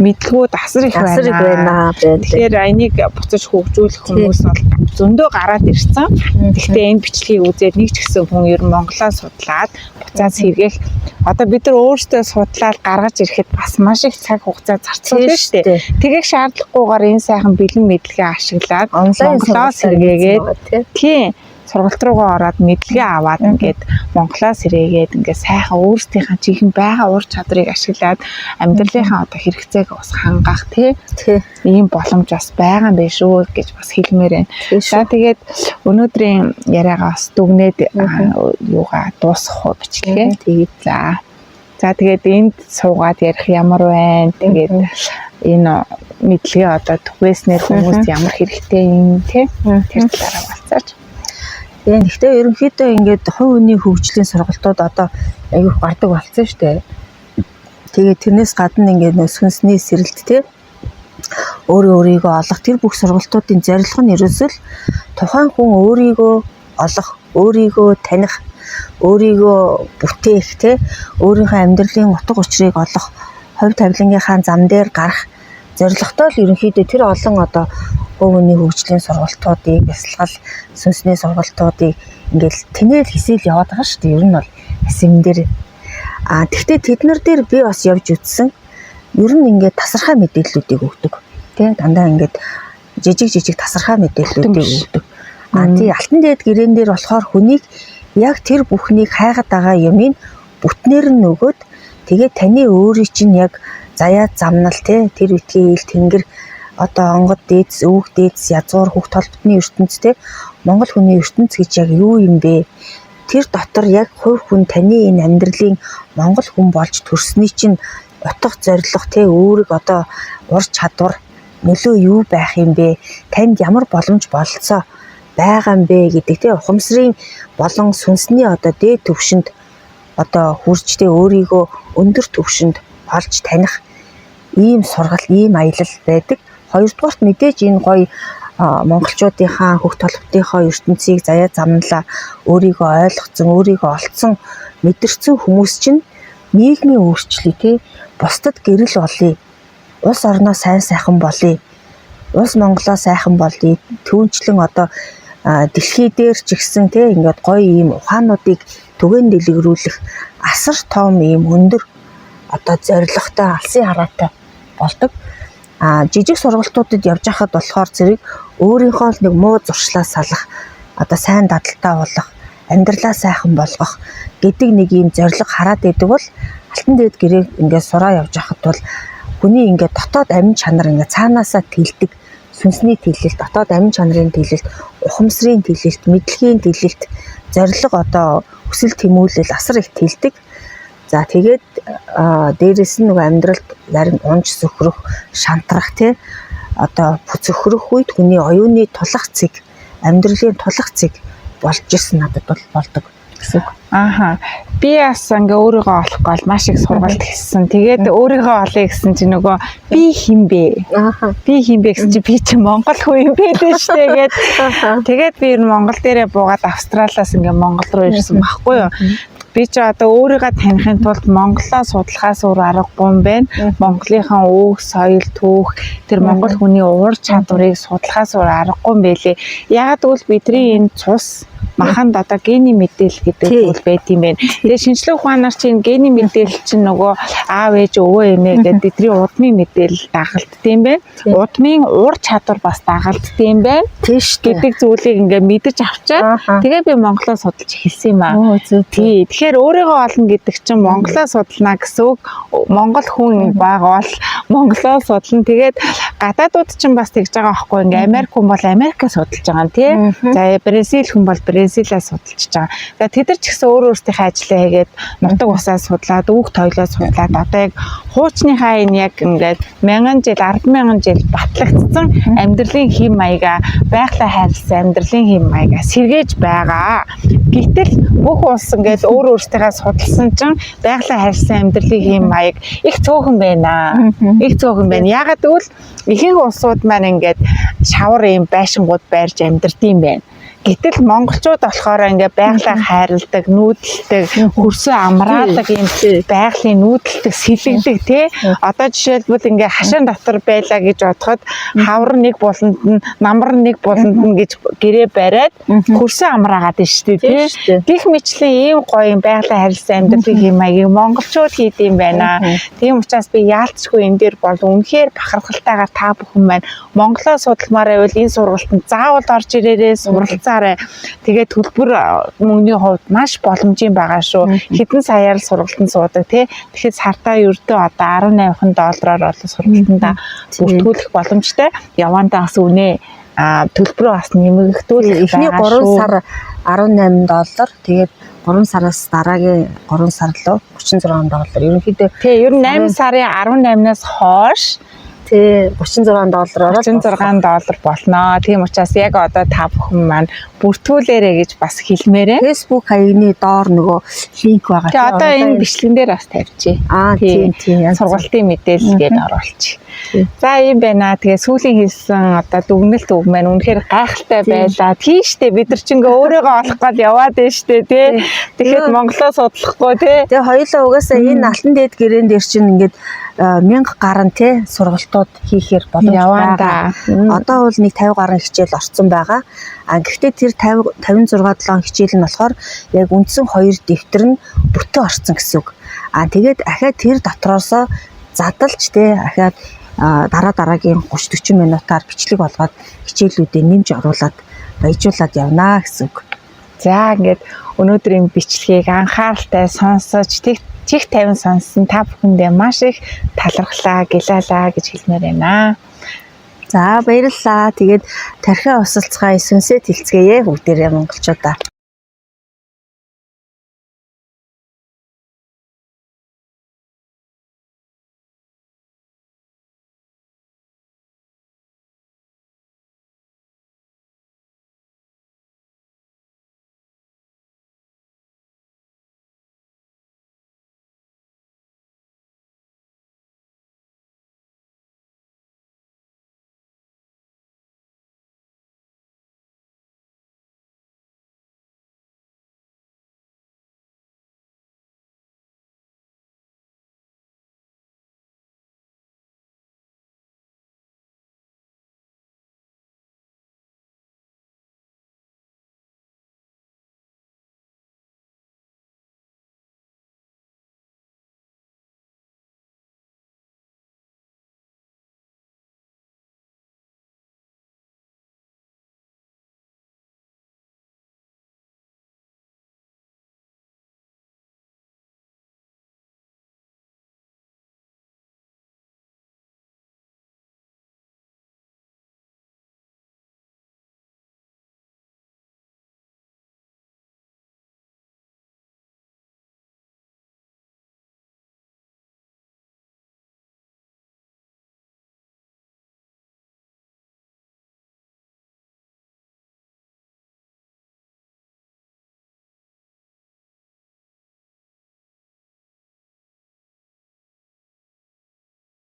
мэдлгүүд асар их байна. Тэгэхээр энийг буцаж хөгжүүлэх хүмүүс бол зөндөө гараад ирсэн. Гэхдээ энэ бичлэгийг үзээд нэг ч гэсэн хүн ер нь Монголоо судлаад буцаад сэргээх одоо бид нар өөрсдөө судлаад гаргаж ирэхэд бас маш их цаг хугацаа зарцуулна шүү дээ. Тэгэх шаардлагагүйгээр энэ сайхан бэлэн мэдлэгээ ашиглаад Монголоо сэргээгээд тийм Сургалт руугаа ороод мэдлэгээ аваад ингээд Монголоо сэрээгээд ингээд сайхан өөрсдийнхээ жинхэнэ байгаа ур чадрыг ашиглаад амьдралынхаа одоо хэрэгцээг бас хангах тий ийм боломж бас байгаа юм байна шүү гэж бас хэлмээр байна. За тэгээд өнөөдрийн яриагаа бас дүгнээд юугаа дуусгах уу бичлэгээ. Тэгээд за. За тэгээд энд суугаад ярих ямар байна? Тэгээд энэ мэдлэгээ одоо түгээснээр хүмүүст ямар хэрэгтэй юм те? Тэр талаараа болцооч. Тэгээ гэхдээ ерөнхийдөө ингээд хувь хүний хөгжлийн сургалтууд одоо аягүй гардаг болсон шүү дээ. Тэгээ тэрнээс гадна ингээд нөө сүнсний сэрэлт те өөрөө өөрийгөө олох тэр бүх сургалтуудын зорилго нь ерөөсөө л тухайн хүн өөрийгөө олох, өөрийгөө таних, өөрийгөө бүтээх те өөрийнхөө амьдралын утга учирыг олох, хувь тавилангийнхаа зам дээр гарах зорилготой л ерөнхийдөө тэр олон одоо хувь хүний хөгжлийн сургалтуудыг, бясалгал, сүнсний сургалтуудыг ингээл тэнэл хисэл яваад байгаа шүү дээ. Ер нь бол асим дээр. А тэгвэл тэд нар дээр би бас явж үтсэн. Ер нь ингээд тасархай мэдээллүүдийг өгдөг. Тэ дандаа ингээд жижиг жижиг тасархай мэдээллүүдийг өгдөг. А тий алтан дээд гэрээн дээр болохоор хүнийг яг тэр бүхнийг хайгаад байгаа юмыг бүтнээр нь өгөөд тэгээ таны өөрийн чинь яг заяа замнал те тэр үтгийн ил тэнгэр одоо онгод дээдс өвөг дээдс язгуур хөх толботны ертөнц те Монгол хүний ертөнц гэж яг юу юм бэ? Тэр дотор яг хувь хүн таны энэ амьдралын Монгол хүн болж төрсний чинь утга зорилго те үүрэг одоо ур чадвар нөлөө юу байх юм бэ? Танд ямар боломж бололцоо байгаа юм бэ гэдэг те ухамсарын болон сүнсний одоо дээд түвшинд одоо хүрч те өөрийгөө өндөр түвшинд олж таних ийм сургалт, ийм аялал байдаг. Хоёрдугаарт мэдээж энэ гоё монголчуудынхаа хөх толботынхоо ертөнцийг заяа замналаа өөрийгөө ойлгоцсон, өөрийгөө олцсон, мэдэрсэн хүмүүс чинь нийгмийн өөрчлөлт те бусдад гэрэл болъё. Улс орноо сайн сайхан болъё. Улс Монголоо сайхан болъё. Түүнчлэн одоо дэлхий дээр ч гэсэн те ингээд гоё ийм ухаануудыг түгээн дэлгэрүүлэх асар том ийм өндөр одоо зорилготой алсын хараатай болдог. А жижиг сургалтуудад явж байхад болохоор зэрэг өөрийнхөө л нэг муу зуршлаа салах, одоо сайн дадалтай болох, амьдралаа сайхан болгох гэдэг нэг ийм зорилго хараад идэг бол алтан дээд гэрээг ингээд сураа явж байхад бол хүний ингээд дотоод амин чанар ингээд цаанаасаа тэлдэг сүнсний тэлэлт, дотоод амин чанарын тэлэлт, ухамсарын тэлэлт, мэдлэгийн тэлэлт, зорилго одоо хүсэл тэмүүлэл асар их тэлдэг. За тэгээд дээрэс нь нөгөө амьдралд зарим унж сөхрөх, шантрах тий одоо цөхрөх үед хүний оюуны тулах цэг, амьдралын тулах цэг болж исэн надад бол болдог гэсэн үг. Ааха. Би бас ингээ өөрийгөө олох гол маш их сургалт хийсэн. Тэгээд өөрийгөө олъё гэсэн чинь нөгөө би хэн бэ? Ааха. Би хэн бэ гэсэн чинь би чи Монгол хүн юм бэ лээ штэ гээд. Тэгээд би ер нь Монгол дээрээ буугаад Австралиас ингээ Монгол руу ирсэн байхгүй юу? Би чи одоо өөрийгөө таних тулд Монголоо судлахаас өөр аргагүй юм байна. Монголынхаа өөх, соёл, түүх, тэр монгол хүний уур чадварыг судлахаас өөр аргагүй юм байлээ. Яагаад гэвэл бидний энэ цус маханд одоо гений мэдээлэл гэдэг зүйл байт юм байна. Тэгээ шинжлэх ухаанаар чинь гений мэдээлэл чинь нөгөө аав ээж өвөө эмээ гэдэг бидний удмын мэдээлэл дагалддаг юм байна. Удмын ур чадвар бас дагалддаг юм байна гэдэг зүйлийг ингээ мэдэж авчаад тэгээ би Монголоо судалж эхэлсэн юм аа. Тий. Тэгэхээр өөрийгөө олно гэдэг чинь Монголоо судална гэсэн үг. Монгол хүн байгаа бол Монголоо судална. Тэгээд гадаадууд чинь бас тэгж байгаа байхгүй ингээ Америк хүн бол Америкаа судалж байгаа юм тий. За Бразил хүн бол Бразилаа судалж байгаа. За тэд нар ч гэсэн өөр өөрсдийнхээ ажлаа хийгээд нутаг усаа судлаад, үүх тоёлоо судлаад одоо яг хуучныхаа энэ яг ингээд мянган жил, 10,000 жил батлагдсан амьдралын хэм маягаа, байглаа хайрласан амьдралын хэм маягаа сэргээж байгаа. Гэтэл бүх улс ингээд өөр өөрсдийнхээ судалсан чинь байглаа хайрласан амьдралын хэм маяг их цөөхөн байна. Их цөөхөн байна. Яагаад гэвэл ихэнх улсууд маань ингээд шавар ийм байшингууд байрж амьдардаг юм байна. Гэтэл монголчууд болохоор ингээ байглаа хайрладаг, нүүдэлдэг, хөрсөө амраадаг ийм байгалийн нүүдэлдэг, сэлэгдэг тий. Одоо жишээлбэл ингээ хашаан дотор байлаа гэж бодоход хавар нэг буланд нь, намар нэг буланд нь гэж гэрээ бариад хөрсөө амраагаад нь шүү дээ тий. Гэх мэтлэн ийм гоё юм байглаа харилцан амьдралын хэм маягийг монголчууд хийд юм байна. Тийм учраас би яалтчгүй энэ дээр бол үнэхээр бахархалтайгаар та бүхэн маань Монголоо судалмаар байвал энэ сургалтанд заавал орж ирээрээ суралцаарай. Судлаарай. Тэгээд төлбөр мөнгөний хувьд маш боломжийн байгаа шүү. Хэдэн саяар л сургалтанд суудаг тий. Тэгэхээр сартаа ердөө одоо 18 доллараар бол сургалтандаа бүртгүүлэх боломжтой. Явандаа бас үнэ төлбөрөө бас нэмэгдүүлэх Эхний байгаа 3 шүү. сар 18 доллар. Тэгээд 3 сараас дараагийн 3 сар руу 36 доллар. Ерөнхийдөө Тий, ер нь 8 сарын 18-наас хойш тий 36 доллараар 36 доллар болно. Тийм учраас яг одоо та бүхэн маань бүртгүүлээрэй гэж бас хэлмээр байна. Facebook хаягны доор нөгөө линк байгаа. Тэгээ одоо энэ бичлэгэн дээр бас тавьчих. Аа тий, тийм тийм яг Сургалтын мэдээлэл гээд оруулчих. Тий. За ийм байна. Тэгээ сүүлийн хэлсэн одоо дүгнэлт үг маань үнэхээр гайхалтай Тий. байлаа. Тийм штэ бид нар ч ингээ өөрийгөө олох гол яваад байна штэ тий. Тэгэхэд Тий. Монголоо судлахгүй тий. Тэгээ хоёулаа угаасаа энэ алтан дээд гэрээн дээр чинь ингээд 1000 гарan те сургалтууд хийхээр боломж байгаа. Явандаа. Одоо бол нэг 50 гаруй хичээл орцсон байгаа. А гэхдээ тэр 50 56 7 хичээл нь болохоор яг үндсэн хоёр дэвтэр нь бүтэн орцсон гэсэн үг. А тэгээд ахаад тэр дотроосоо задалж те ахаад дараа дараагийн 30 40 минутаар бичлэг болгоод хичээлүүдээ нэмж оруулаад баяжуулаад явнаа гэсэн үг. За ингээд өнөөдрийн бичлэгийг анхааралтай сонсож тэг чих тавин сонссон та бүхэндээ маш их талархлаа, гялалаа гэж хэлмээр байна. За баярлалаа. Тэгээд тархиа усалцгаа сүнсээ тэлцгээе бүгдээрээ монголчуудаа.